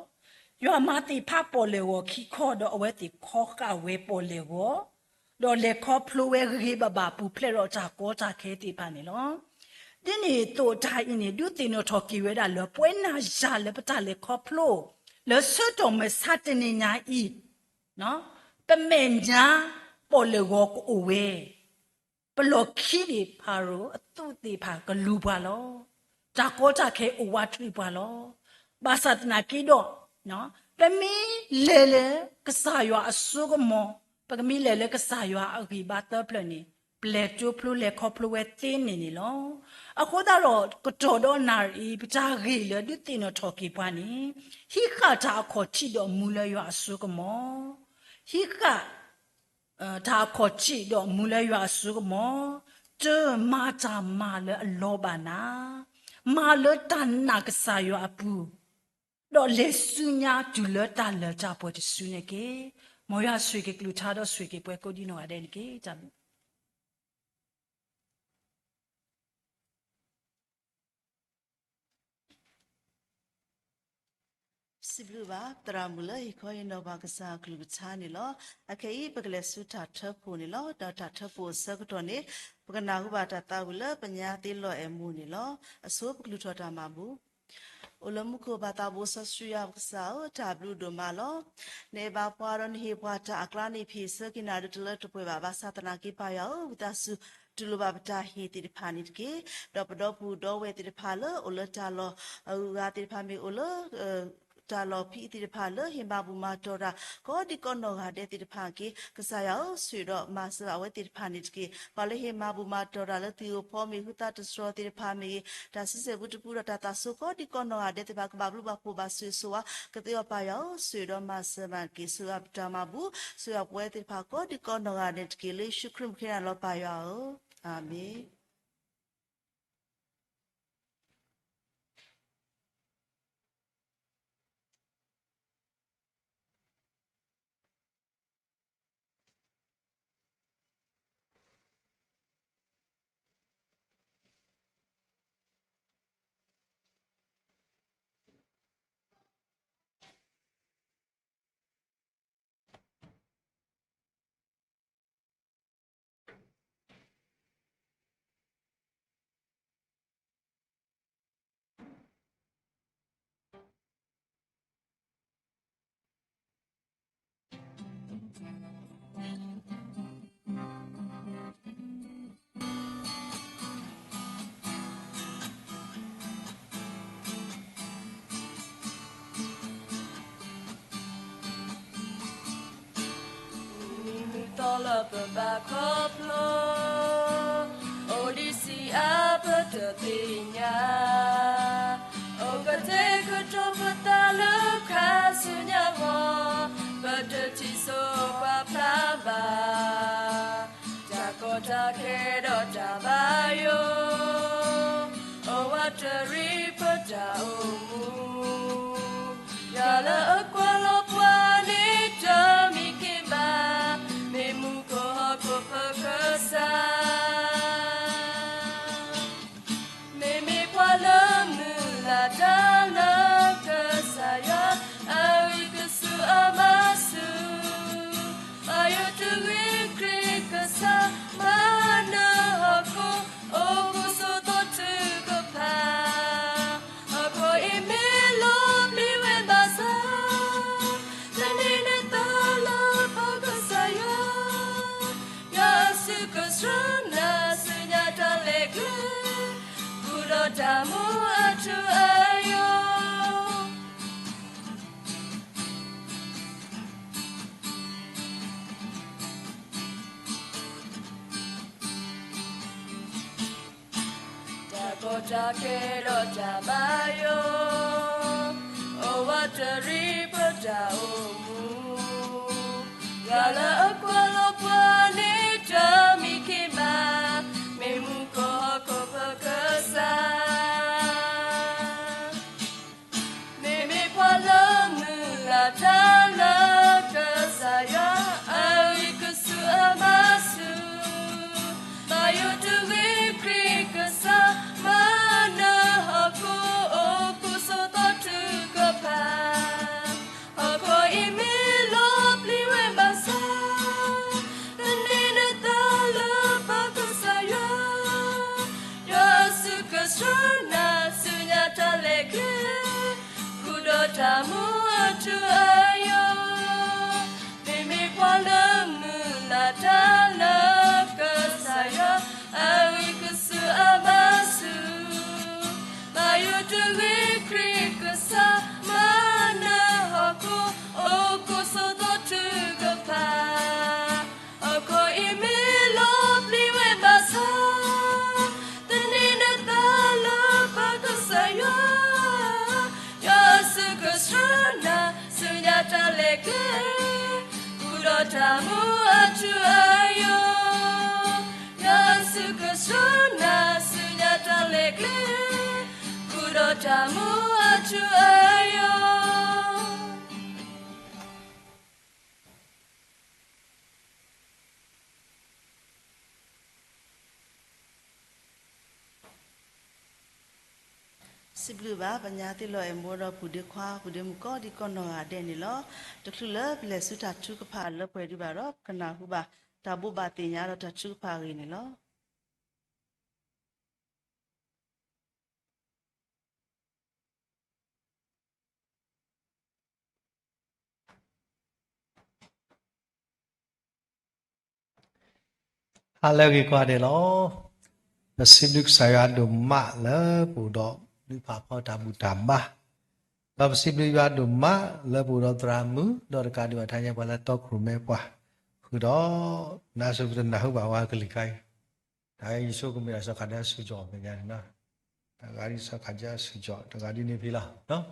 ယွၤမၤသ့ၣ်ဖးပီၣ်လဲၣ်ဂီၤခံခီဒီး အဝဲသ့ၣ်ခီဃာ်ဝဲပီၣ်လဲၣ်ဂီၤ, ဒီးလဲၤခီဖျိဝဲဂ့ၤဂ့ၤဘၣ်ဘၣ် ပူၤဖျဲးဒီးတၢ်ကီတၢ်ခဲသ့ၣ်တဖၣ်န့ၣ်လီၤ. ဒ်န့ၣ်အသိးတၢ်အံၤန့ၣ် ဒုးသ့ၣ်နီၣ်ထီၣ်က့ၤဝဲဒၣ်လၢ ပဝဲနၤယၤလၢပတၢ်လဲၤခီဖျိ လၢဆၢကတီၢ်မဲာ်ဆါတနံၤညါအံၤ ပမဲာ်ညါပီၣ်လဲၣ်ဂီၤကအိၣ်ဝဲ, ပလီၢ်ခံန့ၣ် ဖၤရိၤအသုးသ့ၣ်တဖၣ်ကလူၤပှၤလီၤ. တၢ်ကီတၢ်ခဲအိၣ်ဝးထွဲပှၤလီၤ. ဘၣ်ဆၣ်သနာ်က့ဒီး ပမ့ၢ်လဲၤလၢကစၢ်ယွၤအစိကမီၤ, ပကမ့ၢ်လဲၤလၢကစၢ်ယွၤအဂံၢ်ဘါသၢဖျၢၣ်န့ၣ် ပလဲၤတိဖျိလဲၤခီဖျိဝဲသ့န့ၣ်န့ၣ်လီၤ. အဃိသတးဒီး ကတီၢ်ဒီးနၣ်ရံၣ်အံၤ ပတၢ်ဂ့ၢ်လၢဒုးသ့ၣ်နီၣ်ထီၣ်က့ၤပှၤန့ၣ် ဟံးဃာ်တၢ်အခီၣ်ထံးဒီးမူလၢယွၤအစိကမီၤ, ဟံးဃာ် တၢ်အခီၣ်ထံးဒီးမူလၢယွၤအစိကမီၤ, တမၤတၢ်မၤလၢအလီၤဘၣ်နၤ, မၤလၢတၢ်နာ်ကစၢ်ယွၤအပူၤ, ဒီးလဲၤဆူညါတုၤလၢတၢ်လၢတၢ်ပှဲၤတစုန့ၣ်တက့ၢ်. မ်ယွၤဆိၣ်ဂ့ၤက့ၤကလုၢ်ကထါဒီးဆိၣ်ဂ့ၤက့ၤပှၤကိးဒံနီၢ်ဂၤဒဲးန့ၣ်တက့ၢ်. တၢ်ဘျုး စံးဘျုးဘၣ် သရၣ်မုၣ်လၢဟ့ၣ်ခီဟ့ၣ်နီၤပှၤကစၢ်အကလုၢ်ကထါန့ၣ်လီၤ. အခဲအံၤ ပကလဲၤဆူတၢ်ထၢဖှိၣ်န့ၣ်လီၤ. ဒီးတၢ်ထၢဖှိၣ်အဆၢကတီၢ်န့ၣ် ပကနၢ်ဟူဘၣ်တၢ်သးဝံၣ်လၢပညါသ့လီၤအဲၣ်မူန့ၣ်လီၤ. အဆိ ပကလုၢ်ထီၣ်တၢ်မၤဘူၣ်. အိၣ်လၢမူခိၣ်ပၢ်သးဘိစီဆှံယွၤပကစၢ်ဧၢ, တၢ်ဘျုးဒိၣ်မးလီၤ. နအဲၣ်ဘၣ်ပှၤဒီးနဟ့ၣ်ပှၤတၢ်အကျါန့ၣ် ပဟ့ၣ်ဆၢက့ၤနၤဒီးတလၢတပှဲၤဘၣ်. ဘၣ်ဆၣ်သနာ်က့ပၢ်ယွၤဧၢ, ဝံသးစူၤတူၢ်လိာ်ဘၣ်ပတၢ်ဟ့ၣ်သ့ၣ်တဖၣ်န့ၣ်တက့ၢ်. ဒီးပဒီပုၢ်ဒီဝဲၢ်သ့ၣ်တဖၣ်လၢအိၣ်လၢတၢ်လီၢ်အဂုၤအဂၤသ့ၣ်တဖၣ်မ့ၢ်အိၣ်လၢ တၢ်လီၢ်ဖံးသ့ၣ်တဖၣ်လၢဟ့ၣ်မၤဘူၣ်မၤတီၢ်တၢ် ကိးဒံကိးနီၢ်ဂၤဒဲးသ့ၣ်တဖၣ်က့ၤ ကစၢ်ယွၤဧၢ, ဆိၣ်ဒီးမၤစၢၤဘၣ်အဝဲသ့ၣ်တဖၣ်န့ၣ်တက့ၢ်. ပှၤလၢဟ့ၣ်မၤဘူၣ်မၤတီၢ်တၢ်လၢသ့ၣ်ဧိၤဖီမ့ၢ်ဂ့ၤ ဟုသးတတြီၤသ့ၣ်တဖၣ်မ့ၢ်ဂ့ၤ တၢ်ဆံဆဲၣ်ပူတပူဒီးတၢ်သးစူၤကိးဒံကိးနီၢ်ဂၤဒဲးသ့ၣ်တဖၣ် ကဘၣ်ဘျုးဘၣ်ဖှိၣ်ဘၣ်ဆိၣ်ဂ့ၤဆိၣ်ဝါကသ့အီၤပၢ်ယွၤဧၢ, ဆိၣ်ဒီးမၤစၢၤဘၣ်က့ၤ ဆိၣ်ဂ့ၤပတၢ်မၤဘူၣ် ဆိၣ်ဂ့ၤပဝဲသ့ၣ်တဖၣ်ကိးဒံကိးနီၢ်ဂၤဒဲးန့ၣ်တက့ၢ်. လၢယ့ၣ်ၡူးခရံာ်မုၢ်ဃ့နၤလီၤပၢ်ယွၤဧၢ, အၤမ့ၣ်. မုၢ်မုၢ်သီလၢပဘၣ်ခီဖျိ အိၣ်ဒံးဆံးအါပတသ့ၣ်ညါ, အိၣ်ကတဲာ်ကတီၤပသးလၢခါဆူညါဂီၢ်, ပတထံၣ်ဆိပာ်ဖျါဘၣ် တၢ်ကီတၢ်ခဲဒီးတၢ်ဘၣ်ယိၣ်, အိၣ်ဝးတရံးပတၢ်အိၣ်မူ, ယွၤလၢအကွၢ်လီၤပှၤန့ၣ်တမံၤက့ၤဘၣ်, မ့ၢ်မူခိၣ်ဟီၣ်ခိၣ်ပကစၢ် မ့မ့ၢ်ပှၤလၢမုၢ်လၢ်တၢ်လၢကစၢ်ယွၤ အဂံၢ်ကစူၤအမၤစူၤ, ဘၣ်ယိၣ်တဂ့ၤခရံာ်ကစၢ် မၤနၢၤဟီၣ်ခိၣ် အိၣ်ဘူးဆိးသိးထုကဖၣ်, ဟီၣ်ခိၣ်အံၤ တၢ်မူအထူအယိာ် တၢ်ကီတၢ်ခဲဒီးတၢ်ဘါယွၤ, အိၣ်ဝးတရံးပတၢ်အိၣ်မူ, ယွၤလၢအကွၢ်လီၤပှၤန့ၣ်တမံၤက့ၤဘၣ်, မ့ၢ်မူခိၣ်ဟီၣ်ခိၣ်ပကစၢ် မ့မ့ၢ်ပှၤလၢမုၢ်လၢ်တၢ်လၢကစၢ်ယွၤအဂံၢ်ကစူၢ်အမၤဆူၣ်, ဘၣ်ယိၣ်တဂ့ၤခရံာ်ကစၢ်မၤနၢၤဟီၣ်ခိၣ်အိၣ်ခိးဆိးသီထုကဖၣ်, ဟီၣ်ခိၣ်အံၤမ့ၢ်လီၤပျံၤဝဲဘၣ်ဆၣ်, သန့ၤနသးလၢပၢ်ကစၢ်ယွၤ ယွၤအစုကဆှၢနၤဆူညါတၢ်လဲၤကျဲ, ဃုာ်ဒီးတၢ်မူအထူအယိာ်, မ့မ့ၢ်ပှၤလၢမုၢ်လၢ်တၢ်လၢကစၢ်ယွၤအဂံၢ်ကစူၢ်အမၤဆူၣ်, ဘၣ်ယိၣ်တဂ့ၤခရံာ်ကစၢ်မၤနၢၤဟီၣ်ခိၣ်အိၣ်ခိးဆိးသီထုကဖၣ် ဟီၣ်ခိၣ်အံၤမ့ၢ်လီၤပျံၤဝဲဘၣ်ဆၣ်, သန့ၤနသးလၢပၢ်ကစၢ်ယွၤ, ယွၤအစုကဆှၢနၤဆူညါတၢ်လဲၤကျဲ, ဃုာ်ဒီးတၢ်မူအထူအယိာ်, ယွၤအစုကဆှၢနၤဆူညါတၢ်လဲၤကျဲ, ဃုာ်ဒီးတၢ်မူအထူအယိာ် စံးဘျုးဘၣ် ပညါသ့ၣ်လီၤအဲၣ်မိဒီးပုၢ်ဒ့ခွါ ပုၢ်ဒ့မုၣ်ကိးဒံကိးနီၢ်ဂၤဒဲးန့ၣ်လီၤ. တချုးလၢပလဲၤဆူတၢ်ထုကဖၣ်လၢပှဲၤဒံးဘၣ်ဒီး ပကနၢ်ဟူဘၣ်သ့ၣ်ညါဒီးတၢ်ထုကဖၣ်အဂ့ၢ်န့ၣ်လီၤ. ဟါလၢအဂ့ၤကိးဂၤဒဲးလီၤ. ပစံးဘျုးကစၢ်ယွၤဒိၣ်မးလၢပအိၣ်ဒီးဒုးဖးဖီတၢ်ဘူၣ်တၢ်ဘါ, ဒီးပစံးဘျုးယွၤဒိၣ်မးလၢပအိၣ်ဒီးသရၣ်မုၣ် ဒီးတကးဒံးဘၣ် ထါညါပှၤလၢတီခိၣ်ရိၣ်မဲပှၤ, ဃုာ်ဒီး နါစိၤပတနၢ်ဟူဘၣ်ဝဲကလံၤခါအံၤ, တၢ်ဂ့ၢ်ယဆိကမိၣ် စီၤခါဒံအစုကၠီမဲာ်ညါန့ၣ်, တၢ်ဂ့ၢ်စီၤခါဒံအစုကၠီ တဂၤဒ်န့ၣ်ဖဲလီၤ. စံး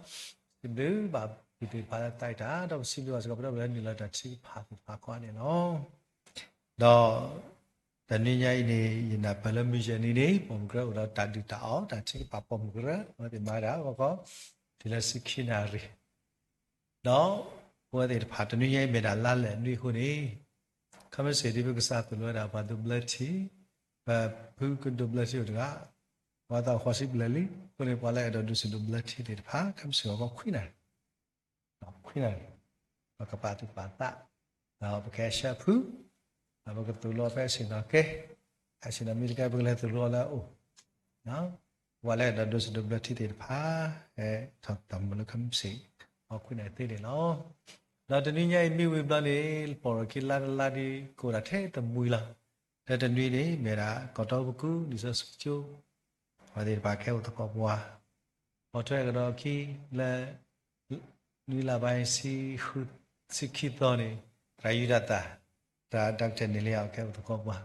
ဘျုးဘၣ်ပုၢ်သ့ၣ်တဖၣ်လၢသးတၢ် ဒီးပစံးဘျုးဘၣ်စ့ၢ်ကီး ပဒီပုၢ်ဝဲၢ်နုာ်လီၤတၢ်ထုကဖၣ်သ့ၣ်တဖၣ်ကိးဂၤဒဲးန့ၣ်လီၤ. ဒီး တနွံညါအံၤန့ၣ် ယနၢ်ပၢၢ်လၢ မုၢ်ယဲၢ်နံၤန့ၣ် ပိာ်မုၣ်ကရၢအိၣ်ဒီးတၢ်ဒုးတၢ်အီၣ် တၢ်ထုကဖၣ်ပိာ်မုၣ်ကရၢ အဝဲသ့ၣ်မၤဝဲဒၣ်ဂီၤခီ တုၤလၢဆံခံနၣ်ရံၣ်, ဒီး ပဝဲသ့ၣ်တဖၣ် တနွံညါအံၤမ့ၢ်ဒၣ်လါလဲၣ်နွံအဃိန့ၣ်, ခဲမုၢ်ဆ့ၣ်ဒ်ပကစၢ်သိၣ်လိဝဲဒၣ် ပှၤဒိးဘျၢထံ, ပဖုကဒိးဘျၢထံအိၣ်တဂၤ, ပှၤသးအိၣ်ဃိးဆံဘျဲၣ်လံ, အဃိန့ၣ် ပှၤလၢအဲၣ်ဒိးဒုးဆူၣ်ဒိးဘျၢထံသ့ၣ်တဖၣ် ခဲမုၢ်ဆ့ၣ်ဂီၤခီခွံနၣ်ရံၣ် ခွံနၣ်ရံၣ်, ပကပာ်သူၣ်ပာ်သး, ဒီးပကဟဲဆှၢဖု, ဒီးပကသိၣ်လိအီၤဖဲအဆ့ၣ်နီၤကဲ, အဆ့ၣ်နီၤမ့ၢ်တကဲ ပကလဲၤသိၣ်လိအီၤလၢအအိၣ်, ပှၤလၢအဲၣ်ဒိးဒုးဆူၣ်ဒိးဘျၢထံသ့ၣ်တဖၣ်, ဟဲထီၣ်တၢ်မုာ်လၢခဲမုၢ်ဆ့ၣ်ဂီၤခွံနၣ်ရံၣ်သ့န့ၣ်လီၤ. ဒီးတနွံညါအံၤမ့ၢ်ဝံၤဘျီန့ၣ် လပီၢ်ရၢၢ်ခံလါတလါဒ်ကိးတၢ်ထဲတမှံၤလီၤ. လၢတနွံန့ၣ် မ့ၢ်ဒၣ်ကီၢ်တီပကူ လံာ်စီဆှံကၠိ အဝဲသ့ၣ်တဖၣ်ကဟဲအိၣ်သကိးပှၤ, ပိာ်ထွဲကဒီးခံလၢ နွံလါဘၣ်ဆံဃု ဆံခံသီန့ၣ် သရၣ်ယူဒၤသၣ်, သရၣ် Doctor န့ၣ်လံ အကဟဲအိၣ်သကိးပှၤ,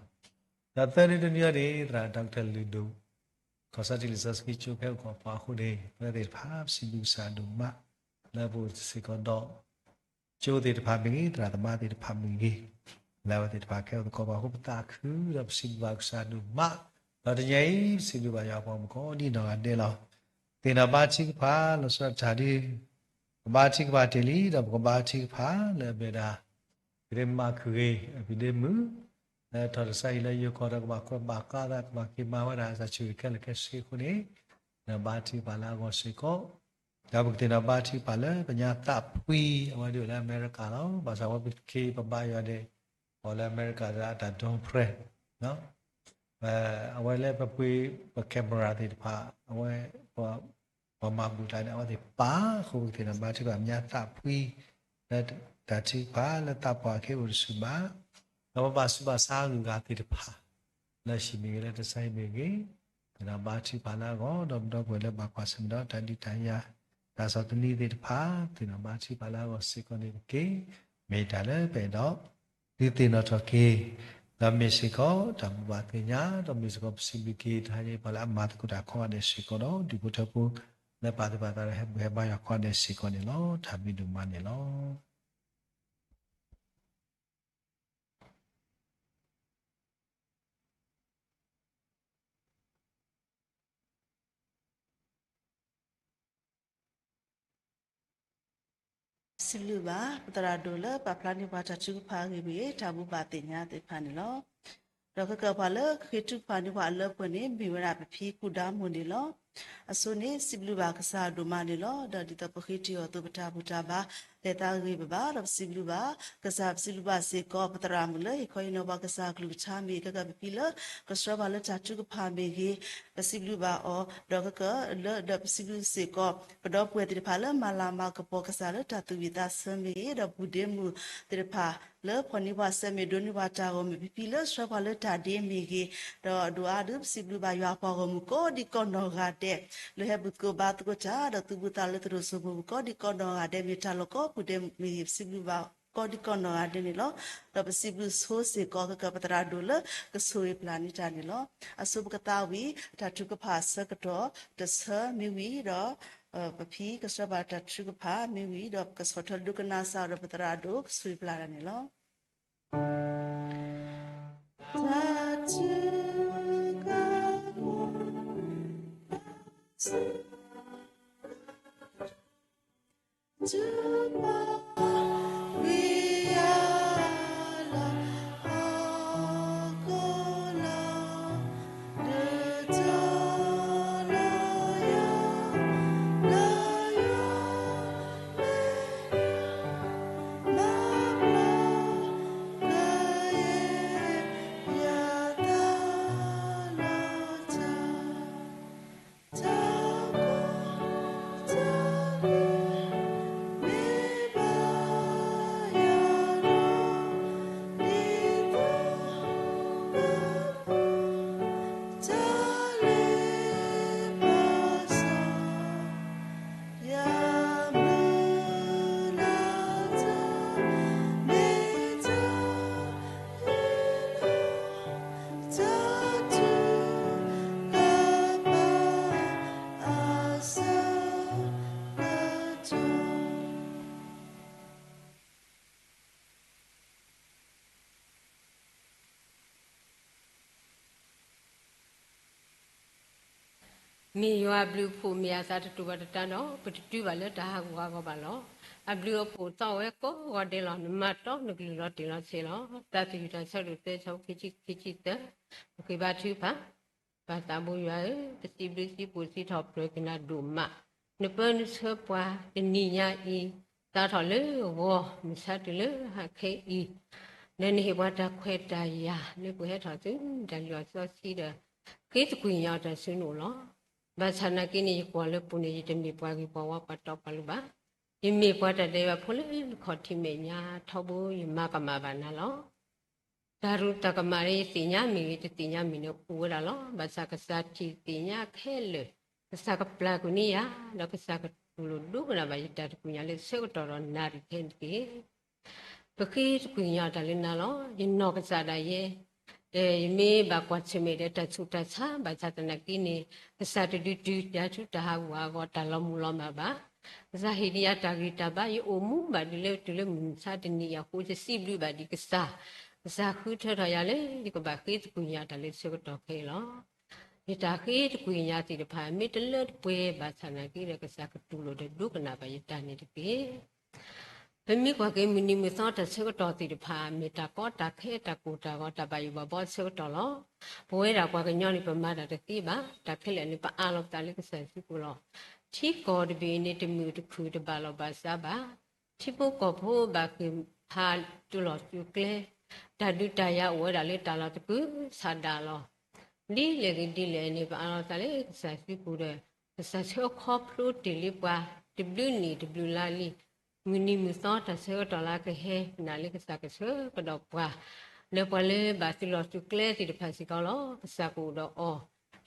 ဒီးသၢနွံတနွံအံၤန့ၣ် သရၣ် Doctor လုၢ်ဒိၣ် ကီၢ်စဲၣ်တံၢ်လံာ်စီဆှံကၠိကဟဲအိၣ်သကိးပှၤအဃိန့ၣ် ပဝဲသ့ၣ်တဖၣ် ပစံးဘျုးကစၢ်ဒိၣ်မး လၢပအိၣ်စ့ၢ်ကီးဒီး ကၠိသ့ၣ်တဖၣ်မ့ၢ်ဂ့ၤ, သရၣ်သမါသ့ၣ်တဖၣ်မ့ၢ်ဂ့ၤ, လၢအဝဲသ့ၣ်တဖၣ်ကဟဲအိၣ်သကိးပှၤအဃိ ပသးခုဒီးပစံးဘျုးဘၣ်ကစၢ်ဒိၣ်မး, ဒီးတနံၤအံၤ ပစံးဘျုးဘၣ်ယွၤအပှၤမုၣ်ကိးဒံနီၢ်ဂၤဒဲးလီၤ. သ့ၣ်နီၣ်ဘါထုကဖၣ် လီၤဆီဒၣ်တၢ်ဒ် ပဘါထုကဖၣ်တ့ၢ်လံ ဒီးပကဘါထုကဖၣ်လၢအမ့ၢ်ဒၣ် ကရံၣ်မးခုၣ်ဂ့ၤ အပံၤဒ့မုၣ် လၢထီၣ်တစါအံၤလၢယိၤကီၢ်ဒီးကဘၣ်ကွဲးဘၣ်ဃးသး ကဘၣ်က့ၤမၤဝဲဒၣ်အစၢ်ဆူၣ်ဂ့ၤခဲလၢာ်ခဲဆ့အဃိန့ၣ် ဒီးဘါထုကဖၣ်လၢအဂီၢ်စ့ၢ်ကီး, ဒီးပကသ့ၣ်နီၣ်ဘါထုကဖၣ်လၢပညါသးဖှံ အဝဲဒၣ်အိၣ်လၢအမဲရကၤလီၤ. ဘၣ်ဆၣ်ဝဲပက့ၤပဘါယွၤဒီး ပှၤလၢအမဲရကၤလၢအတၢ်ဒိဖရဲ အဝဲလၢပပှ့ၤပ camera သ့ၣ်တဖၣ် အဝဲ ပှၤမၤဘူၣ်တၢ်န့ၣ် အဝဲသ့ၣ်ပာ်အဃိ ပကသ့ၣ်နီၣ်ဘါထုကဖၣ်ပညါသးဖှံ လၢတၢ်ထုကဖၣ်လၢသးပှၢ်အခ့အိၣ်တဆူၣ်ဘၣ်, ဒီးပဘၣ်ဆူးဘၣ်ဆါအဂုၤအဂၤသ့ၣ်တဖၣ် လၢဟံၣ်မ့ၢ်ဂ့ၤ လၢတၢ်ဆါဟံၣ်မ့ၢ်ဂ့ၤ, သုနီၢ်ဘါထုကဖၣ်လၢအဂီၢ် ဒီးပဒီပုၢ်ဝဲၢ်လၢဘၣ်ကွၢ်ဆၢၣ်မဲာ်ဒီးတၢ်ဒုးတၢ်ယၤ တၢ်ဆီၣ်သနံးသ့ၣ်တဖၣ် သုနီၢ်ဘါထုကဖၣ်လၢအဂီၢ်စ့ၢ်ကီးန့ၣ်တက့ၢ်. မ့ၢ်တၢ်လၢပအဲၣ်ဒိး ဒုးသ့ၣ်နီၣ်ထီၣ်က့ၤ ဒီးမ့ၢ်စ့ၢ်ကီး တၢ်ဘိးဘၣ်သ့ၣ်ညါ ဒီးမ့ၢ်စ့ၢ်ကီးပစံးဘျုးက့ၤ တဟါညါပှၤလၢအမၤသကိးတၢ်ကိးဂၤဒဲးစ့ၢ်ကီးဒီး ဒူၣ်ဖိထၢဖိ လၢပာ်သူၣ်ပာ်သးဒီးဟဲဘူၣ်ဟဲဘါယွၤကိးဂၤဒဲးစ့ၢ်ကီးန့ၣ်လီၤ. တၢ်ဘျုးဒိၣ်မးန့ၣ်လီၤ. စံးဘျုးဘၣ် ပသရၣ်ဒိၣ်လၢပာ်ဖျါန့ၢ်ပှၤတၢ်ထုကဖၣ်အဂ့ၢ်မ့ၢ်ဂ့ၤ တၢ်ဘိးဘၣ်သ့ၣ်ညါသ့ၣ်တဖၣ်န့ၣ်လီၤ. ဒီးခဲကၢၢ်ပှၤလၢဃ့ထုကဖၣ်န့ၢ်ပှၤအလၢပှဲၤန့ၣ် မ့ၢ်ဝဲဒၣ်ပဖံကူၣ်ဒါမိၢ်န့ၣ်လီၤ. အဆိန့ၣ် စံးဘျုးဘၣ်ကစၢ်ဒိၣ်မးန့ၣ်လီၤ. ဒီးဒ်သိးပဃ့ထုအီၤအသိး ပတၢ်ဘူၣ်တၢ်ဘါ လဲၤသးဂ့ၤဘၣ်ဘၣ် ဒီးပစံးဘျုးဘၣ်ကစၢ် ပစံးဘျုးဘၣ်စ့ၢ်ကီး ပသရၣ်မုၣ်လၢဟ့ၣ်ခီဟ့ၣ်နီၤပှၤကစၢ်ကလုၢ်ကထါမ့ၢ်ဂ့ၤ ကကပပံလၢကဆှၢပှၤလၢတၢ်ထုကဖၣ်မ့ၢ်ဂ့ၤ ပစံးဘျုးဘၣ်အီၤ ဒီးခဲကၢၢ်လၢ ဒီးပစံးဘျုးစ့ၢ်ကီး ပဒီပုၢ်ဝဲၢ်သ့ၣ်တဖၣ်လၢမၤလၤမၤကပီၤကစၢ်လၢတၢ်သူၣ်ဝံၣ်သးဆၢမ့ၢ်ဂ့ၤ ဒီးဘူၣ်ဒ့မုၣ်သ့ၣ်တဖၣ်လၢဖီၣ်န့ၢ်ပှၤဆၢမ့ၢ်ဒိးန့ၢ်ပှၤတၢ်ဂီၤမုၢ်ဖံဖံလၢဆှၢပှၤလၢတၢ်ဒ့မ့ၢ်ဂ့ၤ ဒီးအဒိၣ်အါဒုး ပစံးဘျုးဘၣ်ယွၤအပှၤဂီၢ်မုၢ်ကိးဒံးကီးနီၢ်ဂၤဒဲး လၢဟဲဘူၣ်သကိးဘါသကိးတၢ် ဒီးသူၣ်ဘီၣ်သးလၢသရိာ်စိမိၢ်ပူၤကိးဒံးကီးနီၢ်ဂၤဒဲး မ့ၢ်တၢ်လီၢ်ကိးပူၤဒဲးမ့ၢ်ဂ့ၤ ပစံးဘျုးဘၣ်ကိးဒံးကီးနီၢ်ဂၤဒဲးန့ၣ်လီၤ. ဒီးပစံးဘျုးဆိစ့ၢ်ကီး ကကပသရၣ်ဒိၣ်လၢကဆိၣ်ဂ့ၤပျၢ်န့ၢ်တၢ်န့ၣ်လီၤ. အဆိပကသးဝံၣ် တၢ်ထုကဖၣ်အဆၢကတီၢ်တဆၢမ့ၢ်ဝံၤဒီး ပဖံကဆှၢပှၤတၢ်ထုကဖၣ်မ့ၢ်ဝံၤဒီး ပကဆီၣ်ထွဲဒိကနၣ်စၢ်ဒီးပသရၣ်ဒိၣ်ကဆိၣ်ဂ့ၤပျၢ်တၢ်န့ၣ်လီၤ. တၢ်ထုကဖၣ် ထုကဖၣ် ဝံယၤလီၤ ဟီၣ်ခိၣ်လီၤ ဒုးတီၤလီၤယၤ လၢယွၤ မၤဘျါ ကယဲၢ် ယသးလီၤတၢ် တၢ်ကိၢ်တၢ်ဂီၤ မ့ၢ်ဘၣ်ယၤဒီး ဒ်သိး တၢ်လၢပစီၤ ယမုၢ်လၢ်တၢ် မ့ၢ်တၢ် တၢ်ထုကဖၣ် အဆၢကတီၢ် မ့ၢ်ယွၤအဘျုးအဖှိၣ်မ့ၢ်အသးတတူာ်ဘၣ်တတါဒီး ပတတုၤဘၣ်လၢတၢ်ဟးဂူာ်ဟးဂီၤဘၣ်လီၤ. အဘျုးအဖှိၣ်သီၣ်ဝဲကိးဂီၤဒဲးလီၤ. နမၤတီနကလုၢ်လီၤတံၢ်လီၤဆဲးလီၤ. တၢ်သယုၢ်တၢ်ဆၢဒိၣ်သၢ ဆၢဖိခံဆံ ခံဆံသၢ, ပဃ့ဘါထုကဖၣ် ပၢ်သးဘိယွၤဧၢ, ပစံးဘျုးစံးဖှိၣ်စံးထီၣ်ပတြၢၤက့ၤနၤဒိၣ်မး, နပၢနဆှၢပှၤတနံၤညါအံၤ, စးထီၣ်လၢဂီၤ မုၢ်ဆါတုၤလၢဟါခဲအံၤ, ဒီးနဟ့ၣ်ပှၤတၢ်ခွဲးတၢ်ယာ်လၢပဟဲထီၣ်ဆူတၢ်လုၢ်အီၣ်စီဆှံဒီး ဃ့သကွံၢ်ညီတၢ်ဆူနအိၣ်လီၤ. ဘၣ်ဆၣ်နာ်က့န့ၣ် ယကွၢ်လၢပူၤန့ၣ် ယတမ့ၢ်ပှၤဂ့ၤပှၤဝါပှၤတီပှၤလိၤဘၣ်. ယမ့ၢ်ပှၤတၢ်ဒဲးဘးဖိလၢနခီၣ်ထံးမဲာ်ညါ ထီဘိယမၤကမၣ်ဘၣ်နၤလီၤ. တၢ်ရူးတၢ်ကမၣ်လၢယသ့ၣ်ညါမ့ၢ်ဂ့ၤ တသ့ၣ်ညါမ့ၢ်ဂ့ၤန့ၣ် အိၣ်ဝဲဒၣ်လီၤ. ဘၣ်ဆၣ်ကစၢ်ထံၣ်သ့ၣ်ညါခဲလၢာ်, ကစၢ်ကပျၢ်ကွံာ်န့ၢ်ယၤ, ဒီးကစၢ်ကတူၢ်လိာ်ဒိကနၣ်ဘၣ်ယတၢ်တကွံာ်ညါလၢဆၢကတီၢ်ဒီးနၣ်ရံၣ်ခဲအံၤတက့ၢ်. ပဃ့သကွံာ်ညီတၢ်လၢနၤလီၤ. ယနီၢ်ကစၢ်ဒၣ်ယဲ ယမ့ၢ်ဘၣ်ကွၢ်ဆၢၣ်မဲာ်ဒီးတၢ်ဆူးတၢ်ဆါ ဘၣ်ဆၣ်သနာ်က့န့ၣ် ကစၢ်တဒုးတုၤတၢ်ဆူတၢ်ဟးဂူာ်ဟးဂီၤတၢ်လီၤမုၢ်လီၤမၢ်ဘၣ်. ကစၢ်ဟ့ၣ်ဒံးယၤတၢ်ဂံၢ်တၢ်ဘါ ယအိၣ်မူဘၣ်ဒ်လၢတုၤလၢမုၢ်မဆါတနံၤအံၤအဃိ ယစံးဘျုးဘၣ်ဒံးကစၢ်, ကစၢ်ဃုထၢထီၣ်ယၤလၢ ယကဘၣ်ဃ့သကွံာ်ညီတၢ်လၢဆၢကတီၢ်ခဲအံၤလီၤ. ယတၢ်ဃ့သကွံာ်ညီသ့ၣ်တဖၣ် မ့ၢ်တလၢတပှဲၤဘၣ်ဆၣ်သနာ်က့ဒီး ကစၢ်ကတူၢ်လိာ်ဒီးဒိကနၣ်ဘၣ်ယတၢ်န့ၣ်တက့ၢ်. ပမ့ၢ်ကွၢ်က့ၤမုၢ်နံၤမုၢ်သီတၢ်ဆၢကတီၢ်သ့ၣ်တဖၣ် မ့ၢ်တၢ်ကီတၢ်ခဲတၢ်ကိၢ်တၢ်ဂီၤတၢ်ဘၣ်ယိၣ်ဘၣ်ဘှီအဆၢကတီၢ်လီၤ. ပဝဲဒၣ်ပှၤကညီန့ၣ် ပမၤတၢ်တသ့ဘၣ်. တၢ်ခဲလၢာ်န့ၣ် ပအးလီၤပသးလၢကစၢ်စုပူၤလီၤ. ထံကီၢ်တဘ့ၣ်အံၤန့ၣ် တမုာ်တခုၣ်တဘၣ်လီၢ်ဘၣ်စးဘၣ်. ထံဖိကီၢ်ဖိဘၣ်ဃ့ၢ်ဖးတူၢ်လီၤသုးကျဲ, တၢ်ဒုးတၢ်ယၤအိၣ်ဝဲဒၣ်လၢတၢ်လီၢ်တကုၤဆးဒးလီၤ. ဒ်လဲၣ်ဂ့ၤဒ်လဲၣ်န့ၣ် ပအးလီၤပသးလၢကစၢ်စုပူၤဒီး ကစၢ်ဆၢခီဖျိတ့ၢ်လံပှၤ တဘျုးနံၣ်တဘျုးလါလံ. မုၢ်နံၤမုၢ်သီတၢ်ဆၢကတီၢ်လၢကဟဲ နာ်လၢကစၢ်ကဆၢကဒီးပှၤ, လၢပှၤလၢဘၣ်သုးလီၢ်သုးကျဲသ့ၣ်တဖၣ်စ့ၢ်ကီးလီၤ. ကစၢ်ကအိၣ်ဒီးအီ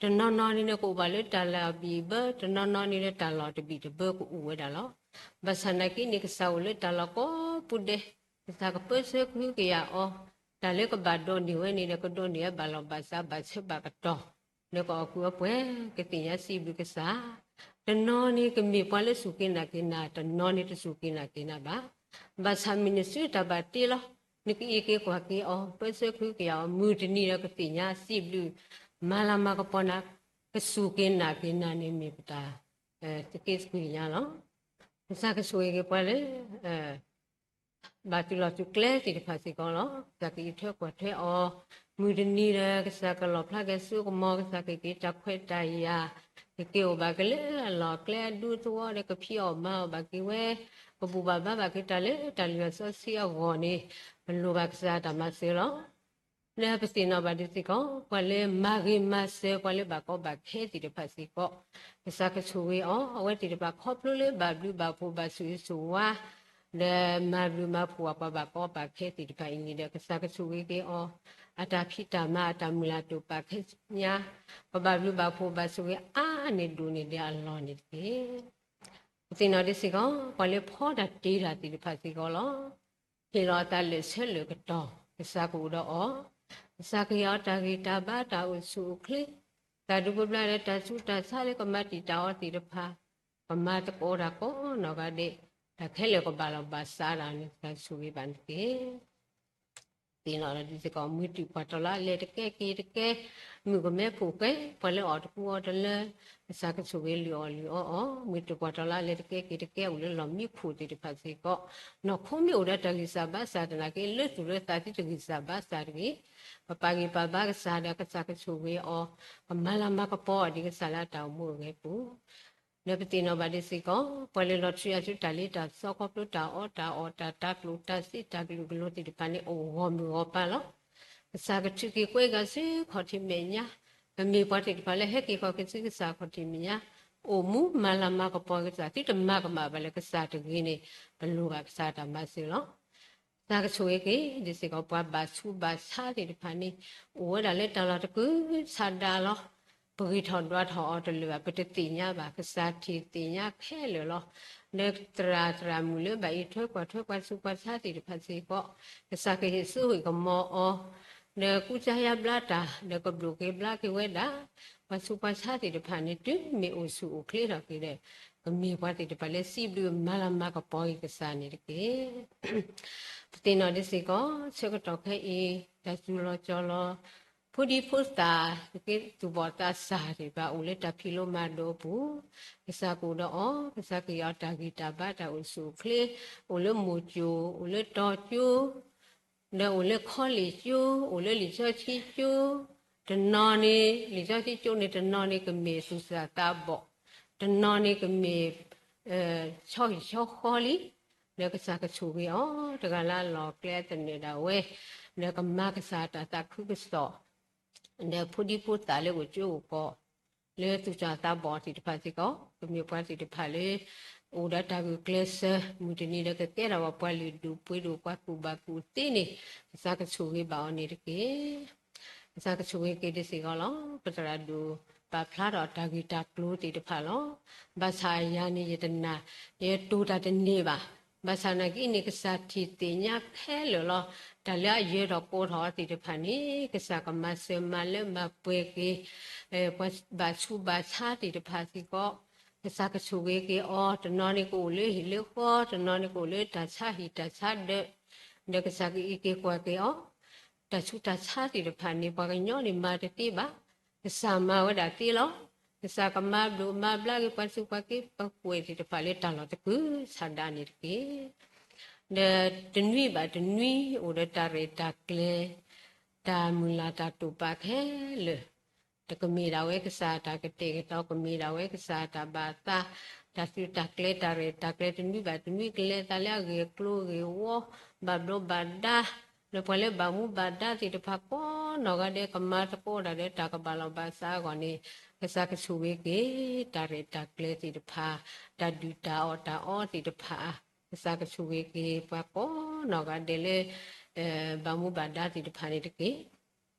ၤ, တနီၤနီၤန့ၣ်ဒီး ကအိၣ်ဘၣ်လၢတၢ်လီၢ်အဘံၣ်အဘၢ, တနီၤနီၤန့ၣ်ဒီး တၢ်လီၢ်တဘံၣ်တဘၢကအိၣ်ဝဲဒၣ်လီၤ. ဘၣ်ဆၣ်နာ်က့န့ၣ် ကစၢ်အိၣ်လၢတၢ်လီၢ်ကိးပူၤဒဲး, ကစၢ်ကပၢဆှၢကဟုကယာ်အီၤ, တၢ်လၢကဘၣ်ဒိးန့ၢ်ဝဲန့ၣ်ဒီး ကဒိးန့ၢ်ဝဲဘၣ်လီၢ်ဘၣ်စး ဘၣ်ဆၢဘၣ်ကတီၢ်, ဒီးကအီၣ်ကုၢ်အီပှဲၤ ကသ့ၣ်ညါစံးဘျုးကစၢ်. တနီၤန့ၣ်ကမ့ၢ်ပှၤလၢစူၢ်က့ၤနာ်က့ၤနၤ, တနီၤန့ၣ်တစူၢ်က့ၤနာ်က့ၤနၤဘၣ်. ဘၣ်ဆၣ်မ့ၢ်နစုတၢ်ဘၣ်တ့လီၤ. နကအံးက့ၤကွၢ်က့ၤအီၤ, ပၢဆှၢကဟုကယာ်အီၤ, မုၢ်တနံၤဒီးကသ့ၣ်ညါစံးဘျုး မၤလၤမၤကပီၤနၤ, ကစူၢ်က့ၤနာ်က့ၤနၤန့ၣ် မ့ၢ်ပတၢ် သက့သကွံာ်ညါလီၤ. ကစၢ်ကဆိၣ်ဂ့ၤက့ၤပှၤလၢ ဘၣ်သုးလီၢ်သုးကျဲသ့ၣ်တဖၣ်စ့ၢ်ကီးလီၤ. ကစၢ်ကအံးထွဲကွၢ်ထွဲအီၤ, မုၢ်တနံၤဒီး ကစၢ်ကလီၣ်ဖျါက့ၤစိကမီၤ, ကစၢ်ကက့ၤတၢ်ခွဲးတၢ်ယာ်, ကက့ၤအိၣ်ဘၣ်က့ၤလၢအလီၢ်အကျဲအဒူသဝီဒီး ကဖံးအီၣ်မၤအီၣ်ဘၣ်က့ၤဝဲ, ကဘူၣ်ဘၣ်ဘါဘၣ်က့ၤတၢ်လၢတၢ်လုၢ်အစီဆှံအဂီၢ်န့ၣ်, ပလိၣ်ဘၣ်ကစၢ်တၢ်မၤစၢၤလီၤ. လၢပသ့ၣ်နီၣ်ဘၣ်ဒ်စ့ၢ်ကီး ပှၤလၢမၤဂ့ၤမၤစၢၤ ပှၤလၢဘၣ်ကီဘၣ်ခဲသ့ၣ်တဖၣ်စ့ၢ်ကီး, ကစၢ်ကဆိၣ်ဂ့ၤအီၤ, အဝဲသ့ၣ်တဖၣ်ခီဖျိလၢဘၣ်ဘျုးဘၣ်ဖှိၣ်ဘၣ်ဆိၣ်ဂ့ၤဆိၣ်ဝါ ဒီးမၤဘျုးမၤဖှိၣ်ပှၤဘၣ်ကီဘၣ်ခဲသ့ၣ်တဖၣ်အံၤန့ၣ်ဒီး ကစၢ်ကဆိၣ်ဂ့ၤက့ၤအီၤ, အတၢ်ဖံးတၢ်မၤအတၢ်မုၢ်လၢ်တိာ်ပာ်ခဲညါ, ကဘၣ်ဘျုးဘၣ်ဖှိၣ်ဘၣ်ဆိၣ်ဂ့ၤအါန့ၢ်ဒိၣ်န့ၢ်ဒဲးအလီၢ်န့ၣ်တက့ၢ်. ပသ့ၣ်နီၣ်ဒ်စ့ၢ်ကီး ပှၤလၢဖီတၢ်တ့တၢ်သ့ၣ်တဖၣ်စ့ၢ်ကီးလီၤ. ဟ့ၣ်လီၤအသးလၢာ်ဆၢလၢာ်ကတီၢ် ကစၢ်ကအိၣ်ဒီးအီၤ, ကစၢ်ကဟ့ၣ်အီၤတၢ်ဂံၢ်တၢ်ဘါတၢ်အိၣ်ဆူၣ်အိၣ်ချ့, တၢ်ဒုးပျါလၢတၢ်ဆူးတၢ်ဆါလၢကမၤတံာ်တာ်အီၤသ့ၣ်တဖၣ်, ကမၤသကိးတၢ်ကိးနီၢ်ဂၤဒဲး, တၢ်ခဲလၢာ်ကဘၣ်လီၢ်ဘၣ်စးဒၣ်န့ၣ် ကစၢ်ဆိၣ်ဂ့ၤဘၣ်န့ၣ်တက့ၢ်. သ့ၣ်နီၣ်ဒ်စ့ၢ်ကီး မုၢ်တူၢ်ပှၢ်တီၤလၢအလဲၤတကဲက့ၤတကဲ, မုၣ်ကမဲဖိဃဲ ပှၤလၢအီၣ်တကူအီတလၢ, ကစၢ်ကဆိၣ်ဂ့ၤလုၢ်အီၣ်လုၢ်အီအီၤ, မုၢ်တူၢ်ပှၢ်တီၤလၢအလဲၤတကဲက့ၤတကဲ အိၣ်လၢလီၢ်မံခိၣ်သ့ၣ်တဖၣ်စ့ၢ်ကီး, နီၢ်ခိမ့ၢ်အိၣ်ဒီးတၢ်ဂံၢ်စၢ်ဘါစၢ်သနာ်က့ လၢသူၣ်လၢသးသုတဂံၢ်စၢ်ဘါစၢ်တဂ့ၤ, ပပာ်ဂံၢ်ပာ်ဘါကစၢ်ဒီးကစၢ်ကဆိၣ်ဂ့ၤအီၤ, ကမၤလၤမၤကပီၤအီၤဒ်ကစၢ်လၢအတၢ်အိၣ်မူအဂ့ၢ်အပူၤ ဒီးပသ့ၣ်နီၣ်ဘၣ်ဒ်စ့ၢ်ကီး ပှၤလၢလီၤတံၢ်အီၤဆူတၢ်လ့တၢ်စီခီဖျိတၢ်အီၣ်တၢ်အီတၢ်တၤကျိၣ်တၤစ့တၢ်ကလုာ်ကလိၤသ့ၣ်တဖၣ်န့ၣ် အိၣ်ဂီၢ်မုၢ်ဂီၢ်ပၤလီၤ. ကစၢ်ကထုးက့ၤကွဲးဂၤဆူခီၣ်ထံးမဲာ်ညါ, ကမ့ၢ်ပှၤသ့ၣ်တဖၣ်လၢဟဲက့ၤခီၣ်က့ၤဆူကစၢ်ခီၣ်ထံးမဲာ်ညါ, အိၣ်မူမၤလၤမၤကပီၤကစၢ် သုတမၤကမၣ်ဘၣ်လၢကစၢ်တဂ့ၤန့ၣ်, ပလိၣ်ဘၣ်ကစၢ်တၢ်မၤစၢၤလီၤ. ကစၢ်ကဆိၣ်ဂ့ၤက့ၤဒ်စ့ၢ်ကီး ပှၤဘၣ်ဆူးဘၣ်ဆါသ့ၣ်တဖၣ်န့ၣ်, အိၣ်ဝဲဒၣ်လၢတၢ်လီၢ်တကုၤဆးဒးလီၤ. ပဂ့ၤထီၣ်ဒွးထီၣ်အီၤတလၢာ်ဘၣ်, ပတသ့ၣ်ညါဘၣ်, ကစၢ်ထံၣ်သ့ၣ်ညါခဲလၢာ်လီၤ. ဒီးသရၣ်သရၣ်မုၣ်လၢဘၣ်အံးထွဲကွၢ်ထွဲပှၤဆူးပှၤဆါသ့ၣ်တဖၣ်စ့ၢ်ကီး, ကစၢ်ကဟ့ၣ်စိဟ့ၣ်ကမီၤအီၤ, ဒီးကူစါယါဘျါတၢ်, ဒီးကဘျိၣ်က့ၤဘျါက့ၤဝဲဒၣ်, ပှၤဆူးပှၤဆါသ့ၣ်တဖၣ်န့ၣ် တုၤမ့ၢ်အိၣ်ဆူၣ်အိၣ်ချ့ထီၣ်က့ၤဒီး, ကမ့ၢ်ပှၤသ့ၣ်တဖၣ်လၢစံးဘျုးမၤလၤမၤကပီၤက့ၤကစၢ်န့ၣ်တက့ၢ်. ပသ့ၣ်နီၣ်ဒ်စ့ၢ်ကီး ဆၢကတီၢ်ခဲအံၤ တၢ်စူၤလီၤကၠီလီၤ, ဖိဒံဖိသၣ် ကက့ၤသူၣ်ဘီၣ်သးစၢ်သ့ၣ်တဖၣ် အိၣ်လၢတၢ်ဖံးလိမၤဒိးအပူၤ, ကစၢ်ကအိၣ်ဒီးအီၤ, ကစၢ်ကဟ့ၣ်အီၤတၢ်ဂံၢ်တၢ်ဘါတၢ်အိၣ်ဆူၣ်အိၣ်ချ့, အိၣ်လၢမိၢ်ကၠိ, အိၣ်လၢတီၤကၠိ ဒီးအိၣ်လၢခီလ့ၣ်ကၠိ, အိၣ်လၢလံာ်စီဆှံကၠိ, တနီၤန့ၣ် လံာ်စီဆှံကၠိန့ၣ် တနီၤန့ၣ်ကမ့ၢ်သူၣ်စၢ်သးဘီၣ်, တနီၤန့ၣ်ကမ့ၢ် ဆီဟံၣ်ဆီဃီလံ, ဒီးကစၢ်ကဆိၣ်ဂ့ၤအီၤ တဂၤလၢအလီၢ်ကျဲသနၢၣ်ဒၣ်ဝဲ, ဒီးကမၤကစၢ်တၢ်သးခုကစီၣ် ဒီးဖိဒံဖိသၣ်လၢအိၣ်ကၠိအိၣ်ကီၢ် လၢသူၣ်စၢ်သးဘီၣ်သ့ၣ်တဖၣ်စ့ၢ်ကီး, ကမ့ၢ်ပှၤသ့ၣ်တဖၣ်လၢ အိၣ်ဒီးတၢ်ဂုာ်ကျဲးစၢး မုၢ်တနံၤဒီးကကဲထီၣ်ဝဲပှၤလုၢ်ဒိၣ်ပှ့ၤဒိၣ်ပှၤကူၣ်ဘၣ်ကူၣ်သ့န့ၣ်, ကစၢ်ကဆိၣ်ဂ့ၤဘၣ်အီၤန့ၣ်တက့ၢ်. ကစၢ်ကဆိၣ်ဂ့ၤက့ၤဒ်စ့ၢ်ကီးလီၤ. ပသရၣ်ဒိၣ်ပာ်ဖျါထီၣ်တၢ်ဂ့ၢ်တၢ်ကျိၤသ့ၣ်တဖၣ်လီၤ. ဘၣ်ဆၣ်ယၤန့ၣ် ယတနာ်, ယတိၢ်တၢ်တန့ၢ်ဘၣ်. ဘၣ်ဆၣ်နာ်က့န့ၣ် ကစၢ်ထံၣ်သ့ၣ်ညါခဲလၢာ်လီၤ. တၢ်လၢအယၢၤထီၣ်ကိးထီၣ်အီၤသ့ၣ်တဖၣ်န့ၣ် ကစၢ်ကမၤစၢၤမၤလၢမၤပှဲၤက့ၤ ပှၤဘၣ်ဆူးဘၣ်ဆါသ့ၣ်တဖၣ်စ့ၢ်ကီး, ကစၢ်ကဆိၣ်ဂ့ၤက့ၤအီၤ, တနီၤန့ၣ်ကအိၣ်လၢဟံၣ်လၢဃီ, တနီၤန့ၣ်ကအိၣ်လၢတၢ်ဆါဟံၣ်တၢ်ဆါဒၢး, ဒီးကစၢ်ကအံးက့ၤကွၢ်က့ၤအီၤ, တၢ်ဆူးတၢ်ဆါသ့ၣ်တဖၣ်န့ၣ် ပှၤကညီန့ၣ်မၤတသ့ဘၣ်, ကစၢ်မၤဝဲဒၣ်သ့လီၤ. ကစၢ်ကမၤဘျိးမၤဘျါက့ၤပှၤစူးပှၤက့ၤ ပှၤကွဲးသ့ၣ်တဖၣ်လၢတၢ်လီၢ်တကုၤဆးဒးန့ၣ်တက့ၢ်. ဒီးတနွံဘၣ်တနွံအိၣ်ဒီးတၢ်ရဲၣ်တၢ်ကျဲၤ, တၢ်မုၢ်လၢ်တၢ်တိာ်ပာ်ခဲလၢာ်, တကမ့ၢ်ဒၣ်ဝဲကစၢ်တၢ်ကတဲာ်ကတီၤ, ကမ့ၢ်ဒၣ်ဝဲကစၢ်တၢ်ဘၣ်သး, တၢ်သုးတၢ်ကျဲၤတၢ်ရဲၣ်တၢ်ကျဲၤတနွံဘၣ်တနွံ ကလဲၤသးလၢအဂ့ၢ်အကျိၤဂ့ၢ်ဝီ, ဘၣ်ဘျီးဘၣ်ဒါ, လၢပှၤလၢဘၣ်မူဘၣ်ဒါသ့ၣ်တဖၣ်ကိးနီၢ်ဂၤဒဲး ကမၤသကိးတၢ်ဒီးတၢ်ကဘၣ်လီၢ်ဘၣ်စးအဂီၢ်န့ၣ်, ကစၢ်ကဆိၣ်ဂ့ၤက့ၤ တၢ်ရဲၣ်တၢ်ကျဲၤသ့ၣ်တဖၣ်, တၢ်ဒုၣ်တၢ်အီၣ်တၢ်အီသ့ၣ်တဖၣ်, ကစၢ်ကဆိၣ်ဂ့ၤက့ၤပှၤကိးနီၢ်ဂၤဒဲးလၢ ဘၣ်မူဘၣ်ဒါသ့ၣ်တဖၣ်န့ၣ်တက့ၢ်.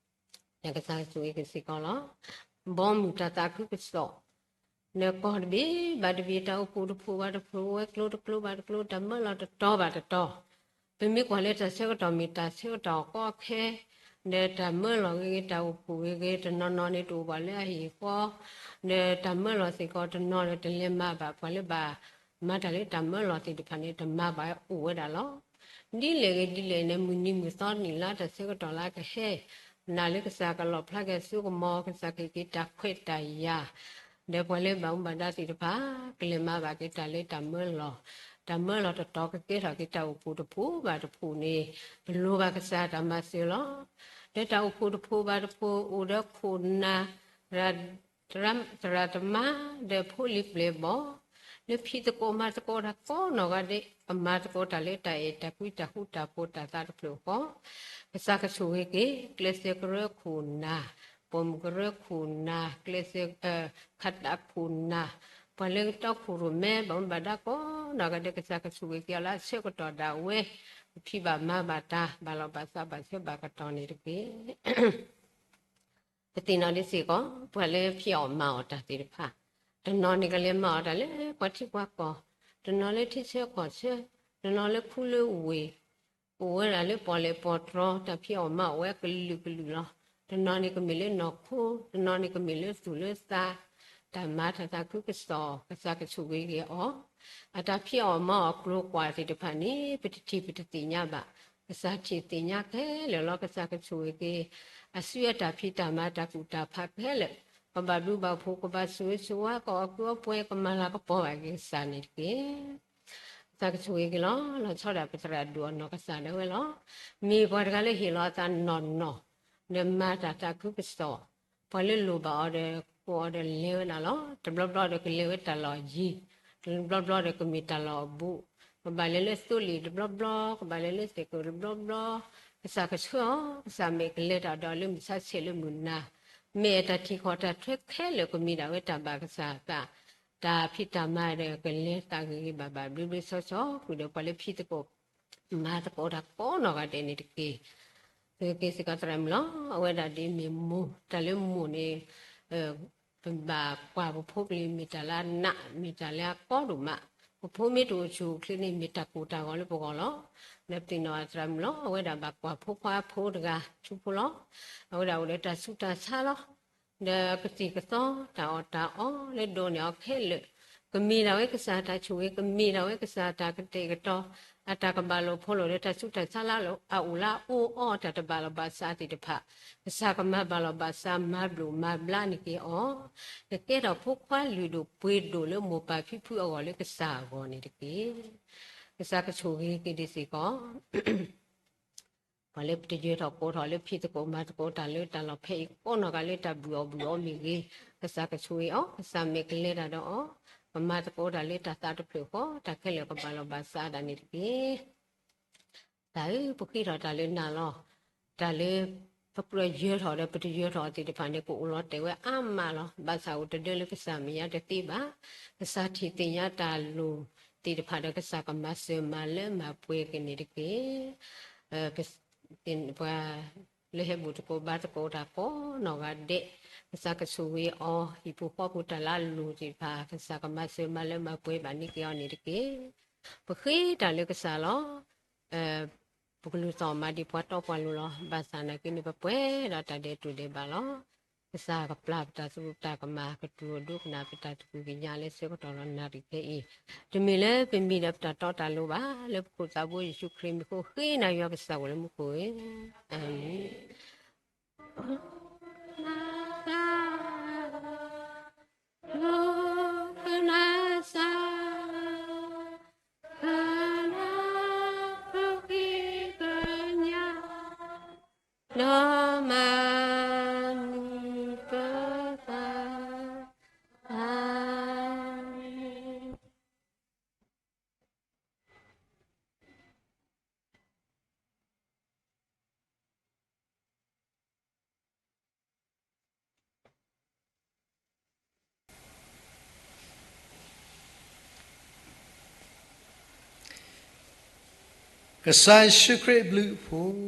ကစၢ်ကဆိၣ်ဂ့ၤက့ၤစ့ၢ်ကီးလီၤ. ဘီမုၢ်တၢ်သးခုကစီၣ် ဒီးကီၢ်တဘ့ၣ်ဘၣ်တဘ့ၣ် တၢ်အိၣ်ဖှိၣ်တဖှိၣ်ဘၣ်တဖှိၣ် ဝဲကျိတကျိဘၣ်တကျိ တၢ်မၢလီၤတတီၤဘၣ်တတီၤ, ပမ့ၢ်ကွၢ်လၢတၢ်ဆၢကတီၢ်မ့ၢ်တၢ်ဆၢကတီၢ်ကီခဲ, ဒီးတၢ်မၢလီၤဂ့ၤဂ့ၤ တၢ်အိၣ်ဖှိၣ်ဂ့ၤဂ့ၤ တနီၤနီၤန့ၣ်တအိၣ်ဘၣ်လၢအဟံၣ်အဃီ, ဒီးတၢ်မၢလီၤစ့ၢ်ကီးတနီၤဒီးတလဲၤမၤဘၣ် ပှၤလၢဘၣ်မၤတၢ်လၢတၢ်မၢလီၤသ့ၣ်တဖၣ်န့ၣ် တမၤဘၣ်အိၣ်ဝဲဒၣ်လီၤ. ဒ်လဲၣ်ဂ့ၤဒ်လဲၣ်န့ၣ် မုၢ်နံၤမုၢ်သီနံၣ်လါတၢ်ဆၢကတီၢ်လၢကဟဲ, နာ်လၢကစၢ်ကလီၣ်ဖျါက့ၤအစိကမီၤ ကစၢ်ကဟ့ၣ်က့ၤတၢ်ခွဲးတၢ်ယာ်, ဒီးပှၤလၢဘၣ်မူဘၣ်ဒါသ့ၣ်တဖၣ် ကလဲၤမၤဘၣ်က့ၤတၢ်လၢတၢ်မၢလီၤ, တၢ်မၢလီၤတတီၤကကဲထီၣ်က့ၤတၢ်အိၣ်ဖှိၣ်တဖှိၣ်ဘၣ်တဖှိၣ်န့ၣ်, ပလိၣ်ဘၣ်ကစၢ်တၢ်မၤစၢၤလီၤ. ဒီးတၢ်အိၣ်ဖှိၣ်တဖှိၣ်ဘၣ်တဖှိၣ်အိၣ်ဒီးခိၣ်နၢ် သရၣ်သမါ ဒီးဖိလံၤပျဲၢ်ဘီၣ်, လၢဖံးသကိးမၤသကိးတၢ်ကိးနီၢ်ဂၤဒဲး ကမၤသကိးတၢ်လၢတၢ်အဲၣ်တၢ်ကွံတၢ်ဃူတၢ်ဖိးတၢ်သးတဖျၢၣ်ဃီ, ကစၢ်ကဆိၣ်ဂ့ၤက့ၤ ကျဲးစၢးကရၢခိၣ်နၢ်, ပိာ်မုၣ်ကရၢခိၣ်နၢ်, ကျဲးစၢး ခးတၢ်ခိၣ်နၢ်, ပှၤလၢကတီခိၣ်ရိၣ်မဲ ဘၣ်မူဘၣ်ဒါကိးနီၢ်ဂၤဒဲး ကစၢ်ကဆိၣ်ဂ့ၤက့ၤအီၤလၢအဆၢကတီၢ်ဒၣ်ဝဲ, ပဖံးဘၣ်မၤဘၣ်တၢ် ဘၣ်လီၢ်ဘၣ်စးဘၣ်ဆၢဘၣ်ကတီၢ်န့ၣ်တက့ၢ်. ပသ့ၣ်နီၣ်ဒ်စ့ၢ်ကီး ပှၤလၢဖံးအီၣ်မၤအီၣ်တၢ်သ့ၣ်တဖၣ်, တနီၤန့ၣ်ကလဲၤမၤအီၣ်တၢ်လၢပှၤထံပှၤကီၢ်, တနီၤလၢထံဆၢကီၢ်ဆၢ, တနီၤလၢခူလၢဝ့ၢ်, အိၣ်ဝဲဒၣ်လၢပီၣ်လဲၣ်ပီၣ်တြီၤ တၢ်ဖံးအီၣ်မၤအီၣ်ဝဲကလုာ်ကလုာ်လီၤ. တနီၤန့ၣ်ကမ့ၢ်လၢနီၢ်ခိ, တနီၤန့ၣ်ကမ့ၢ်လၢသူၣ်လၢသး, တၢ်မၤတၢ်သးခုကစီၣ် ကစၢ်ကဆိၣ်ဂ့ၤက့ၤအီၤ, အတၢ်ဖံးအီၣ်မၤအီၣ်ကျိၤကွာ်သ့ၣ်တဖၣ်န့ၣ် ပတထံၣ်ပတသ့ၣ်ညါဘၣ်, ကစၢ်ထံၣ်သ့ၣ်ညါခဲလၢာ်လီၤ. ကစၢ်ကဆိၣ်ဂ့ၤက့ၤ အစုအတၢ်ဖံးတၢ်မၤတၢ်ကူၣ်တၢ်ဖးခဲလၢာ်, ကဘၣ်ဘျုးဘၣ်ဖှိၣ် ကဘၣ်ဆိၣ်ဂ့ၤဆိၣ်ဝါ ကအီၣ်ကုအီပှဲၤ ကမၤလၤကပီၤဘၣ်က့ၤကစၢ်န့ၣ်တက့ၢ်. ကစၢ်ကဆိၣ်ဂ့ၤက့ၤလီၤ. လီၤဆီဒၣ်ပသရၣ်ဒိၣ်အနီၢ်ကစၢ်ဒၣ်ဝဲလီၤ. မ့ၢ်ပှၤတဂၤလၢဟ့ၣ်လီၤအသးနီၢ်နီၢ်, ဒီးမၤတၢ်သးခုကစီၣ်, ပှၤလၢလိၣ်ဘၣ်အီၤဒီး ကိးအီၤဒီးလဲၤဝဲဒၣ်လီၤ. တဘျီဘျီဒီးကလဲၤဝဲတၢ်လီၢ်ယံၤ, တဘျီဘျီဒီးကမ့ၢ်တၢ်လီၢ်အဘူး, ကဘၣ်လဲၤလၢသိလ့ၣ်တဘျီဘျီ, ကဘၣ်လဲၤလၢစဲးကိၣ်တဘျီဘျီ, ကစၢ်ကဆှၢအီၤ, ကစၢ်မ့ၢ်ကလဲၤတၢ်ဒီးလၢမုၢ်ဆါဆဲးလၢမုၢ်နၤ, မ့ၢ်တၢ်ထံၣ်ခီၣ်တၢ်ထွဲခဲလၢာ်ကမ့ၢ်ဒၣ်ဝဲတၢ်ဘၣ်ကစၢ်အသး, တၢ်ဖံးတၢ်မၤဒီးကလဲၤသးဂ့ၤဂ့ၤဘၣ်ဘၣ် ဘျ့ဘျ့ဆှီဆှီဃုာ်ဒီး ပှၤလၢဖံးသကိး မၤသကိးတၢ်ကိးနီၢ်ဂၤဒဲးန့ၣ်တက့ၢ်. သုးက့ၤစ့ၢ်ကီးသရၣ်မုၣ်လီၤ. အဝဲဒၣ်ဒ်မ့ၢ်မိၢ်, တၢ်လၢမိၢ်န့ၣ် ပဘၣ်ကွၢ်ပဖိကလံၤ မ့ၢ်တၢ်လၢအနး မ့ၢ်တၢ်လၢအကီဒိၣ်မး, ပဖိမ့ၢ်တအိၣ်ဆူၣ်အိၣ်ချ့န့ၣ် မ့ၢ်တၢ်ကိၢ်တၢ်ဂီၤလၢပဂီၢ်လီၤ. ဒီးပသ့ၣ်နီၣ်သရၣ်မုၣ်လီၤ. အဝဲဒၣ်ဘၣ်ကွၢ်ဖိခွါဖိတဂၤ ထူဖိလီၤ. အဝဲဒၣ်အိၣ်ဒီးတၢ်ဆူးတၢ်ဆါလီၤ. ဒီးကသံၣ်ကသီ တၢ်အီၣ်တၢ်အီလၢဒိးန့ၢ်အီၤခဲလၢာ်, ကမ့ၢ်ဒၣ်ဝဲကစၢ်တၢ်ဆိၣ်ဂ့ၤ, ကမ့ၢ်ဒၣ်ဝဲကစၢ်တၢ်ကတဲာ်ကတီၤ, အတၢ်ကဘၣ်လိာ်ဖိးလိာ်ဒီးတၢ်ဆူးတၢ်ဆါလၢအအိၣ်လၢအအိၣ်အီတၢ်တဘၣ်လီၢ်ဘၣ်စးသ့ၣ်တဖၣ်, ကစၢ်ကမၤဘၣ်လီၢ်ဘၣ်စးမၤဘျုးမၤဘျါန့ၢ်က့ၤအီၤ, ကကဲထီၣ်ဖိခွါလုၢ်ဒိၣ်ပှ့ၤဒိၣ်လၢမိၢ်ပၢ်ဖံဖုအဂီၢ်လၢကစၢ်အဂီၢ်န့ၣ်တက့ၢ်. ကစၢ်ကဆိၣ်ဂ့ၤက့ၤဒ်စ့ၢ်ကီး ပှၤလၢပတယၢၤထီၣ်ကိးထီၣ်လၢဖံးသကိးမၤသကိးတၢ်လၢတၢ်လီၢ်ဖဲအံၤကိးနီၢ်ဂၤလၢတၢ်ဘုၣ်အီၣ်ဘုၣ်အီမ့ၢ်ဂ့ၤ, ကစၢ်ကဆိၣ်ဂ့ၤအီၤ, ကစၢ်မ့ၢ်ကလဲၤတၢ်ဒီးအီၤ, ကမၤသကိးတၢ်လၢတၢ်သးတဖျၢၣ်ဃီ, တၢ်ခဲလၢာ်ကဘၣ်လီၢ်ဘၣ်စးဒၣ်န့ၣ်တက့ၢ်. တၢ်အုၣ် ပဃ့ထီၣ်တၢ်လၢနၤလီၤ. တၢ်လၢ ပကြၢးယၢၤထီၣ်ဒီးပတယၢၤထီၣ်သ့ၣ်တဖၣ်န့ၣ် ကအိၣ်လီၤတဲာ်ဝဲအါမးလီၤ. ဘၣ်ဆၣ်အိၣ်တဒၢလၢကစၢ်မဲာ်ညါတသ့ဘၣ်. ကစၢ်ထံၣ်သ့ၣ်ညါတၢ်လိၣ်သ့ၣ်တဖၣ်ဒီး ကစၢ်ကမၤစၢၤမၤလၢမၤပှဲၤက့ၤန့ၣ်တက့ၢ်. ပှၤလၢဟဲဘူၣ်သကိးဘါသကိးတၢ်ကိးနီၢ်ဂၤဒဲး, ကစၢ်ကဆိၣ်ဂ့ၤအီၤ, ဟံၣ်ဖိဃီဖိတၢ်လၢအလိၣ်သ့ၣ်တဖၣ် ကစၢ်ကမၤစၢၤမၤလၢမၤပှဲၤဘၣ်န့ၢ်က့ၤအီၤန့ၣ်တက့ၢ်. ပဃ့တၢ်လၢကစၢ်လီၤ. ပကလူၤသီၣ်မၤဒံးပှၤတီပှၤလိၤလီၤ. ဘၣ်ဆၣ်နာ်က့န့ၣ် ပပှဲၤဒီးတၢ်ဒဲးတိၢ်ဒဲးဘးလီၤ. ကစၢ်ကပျၢ်ပတၢ်သရူးတၢ်ကမၣ် ကတူၢ်ဒိကနၣ်ပတၢ်သကိးကညးလၢဆၢကတီၢ်လီၤနၣ်ရံၣ်ခဲအံၤ, တမ့ၢ်လၢပမံၤဒီးပတၢ်တီတၢ်လိၤဘၣ်, လၢပခိၣ်သးဘိယ့ၣ်ၡူးခရံာ်မံၤဃိ ဃ့နၤယွၤကစၢ်ဝဲလၢမူခိၣ်ဧၢ, အၤမ့ၣ်. Khrista Yêsu Khrist အဘျုးအဖှိၣ်,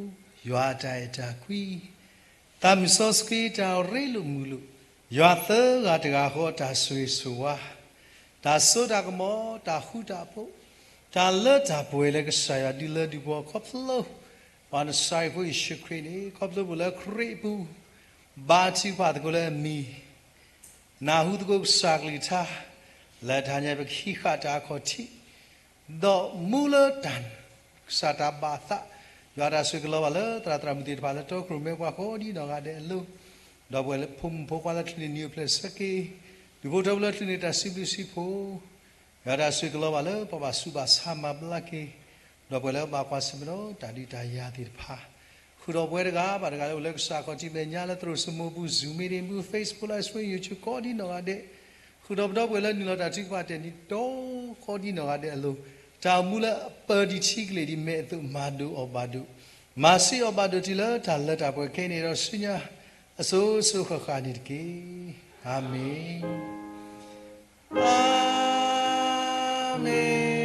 ယွၤအတၢ်အဲၣ်တၢ်ကွံ, သးမုၢ်စီဆှံတၢ်ရ့လိာ်မုာ်လိာ်, ယွၤသၢဂၤတဂၤဃီအတၢ်ဆိၣ်ဂ့ၤဆိၣ်ဝါ, တၢ်စိတၢ်ကမီၤ, တၢ်ဃူတၢ်ဖိး, တၢ်လၢတၢ်ပှဲၤလၢကစၢ်ယွၤဒုးလၢဒုးပှီၤခီဖျိ ပှၤနစၤရ့းဖိယ့ၣ်ၡူးခရံာ်န့ၣ် ခီဖျိပအိၣ်လၢခရံာ်အပူၤ, ဘါထုကဖၣ်သကိးလၢအမံၤ နၢ်ဟူသကိးကစၢ်ကလုၢ်ကထါ, လၢတၢ်ဟါညါပကဟံးဃာ်တၢ်အခီၣ်ထံး, ဒီးမူလၢတၢ်ကစၢ်တၢ်ဘၣ်သး, ယွၤတၢ်ဆိၣ်ဂ့ၤကလီၤဘၣ်လၢသရၣ်သရၣ်မုၣ်သ့ၣ်တဖၣ်လၢတီခိၣ်ရိၣ်မဲပှၤကိးဒ်နီၢ်ဂၤဒဲးအလိၤ, ဒီပုၢ်ဝဲၢ်ဖိမုၣ်ဖိခွါလၢချုးန့ၢ်နံၣ်အိၣ်ဖျဲၣ်ဆၢက့ၤ, ဒူၣ်ဖိထၢဖိလၢချုးန့ၢ်တၢ်စံးဘျုးစံးဖှိၣ်, ယွၤတၢ်ဆိၣ်ဂ့ၤကလီၤဘၣ်လၢပှၤဘၣ်ဆူးဘၣ်ဆါမၤဘျါက့ၤ, ဒီပုၢ်ဝဲၢ်လၢဘၣ်ကွၢ်ဆၢၣ်မဲာ်ဒီးတၢ်ဒုးတၢ်ယၤသ့ၣ်တဖၣ်, ဃုာ်ဒီးပဝဲတဂၤဘၣ်တဂၤလၢအိၣ်လၢကစၢ်ခီၣ်ထံးမဲာ်ညါလၢသရိာ်စမိၢ်ပူၤ Zoom meeting ပူၤ Facebook Live Stream YouTube ကိးဒ်နီၢ်ဂၤဒဲး, ဃုာ်ဒီးပဒီပုၢ်ဝဲၢ်လၢနုာ်လီၤတၢ်ထုကဖၣ်တၢ်န့ၣ်တီကိးဒ်နီၢ်ဂၤဒဲးအလိၤ, တၢ်အိၣ်မူလၢအပၢၤဒံးထံကလ့ၢ်ဒံးမဲာ်အသိးမၤဒိးအီၤဘၣ်ဒိး, မၤဆှံအီၤဘၣ်ဒိးတုၤလၢတၢ်လၢတၢ်ပှဲၤခဲအံၤန့ၣ်ဒီးဆူညါ အစိၤစိၤဃၣ်ဃၣ်န့ၣ်တက့ၢ်. အၤမ့ၣ်, အၤမ့ၣ်.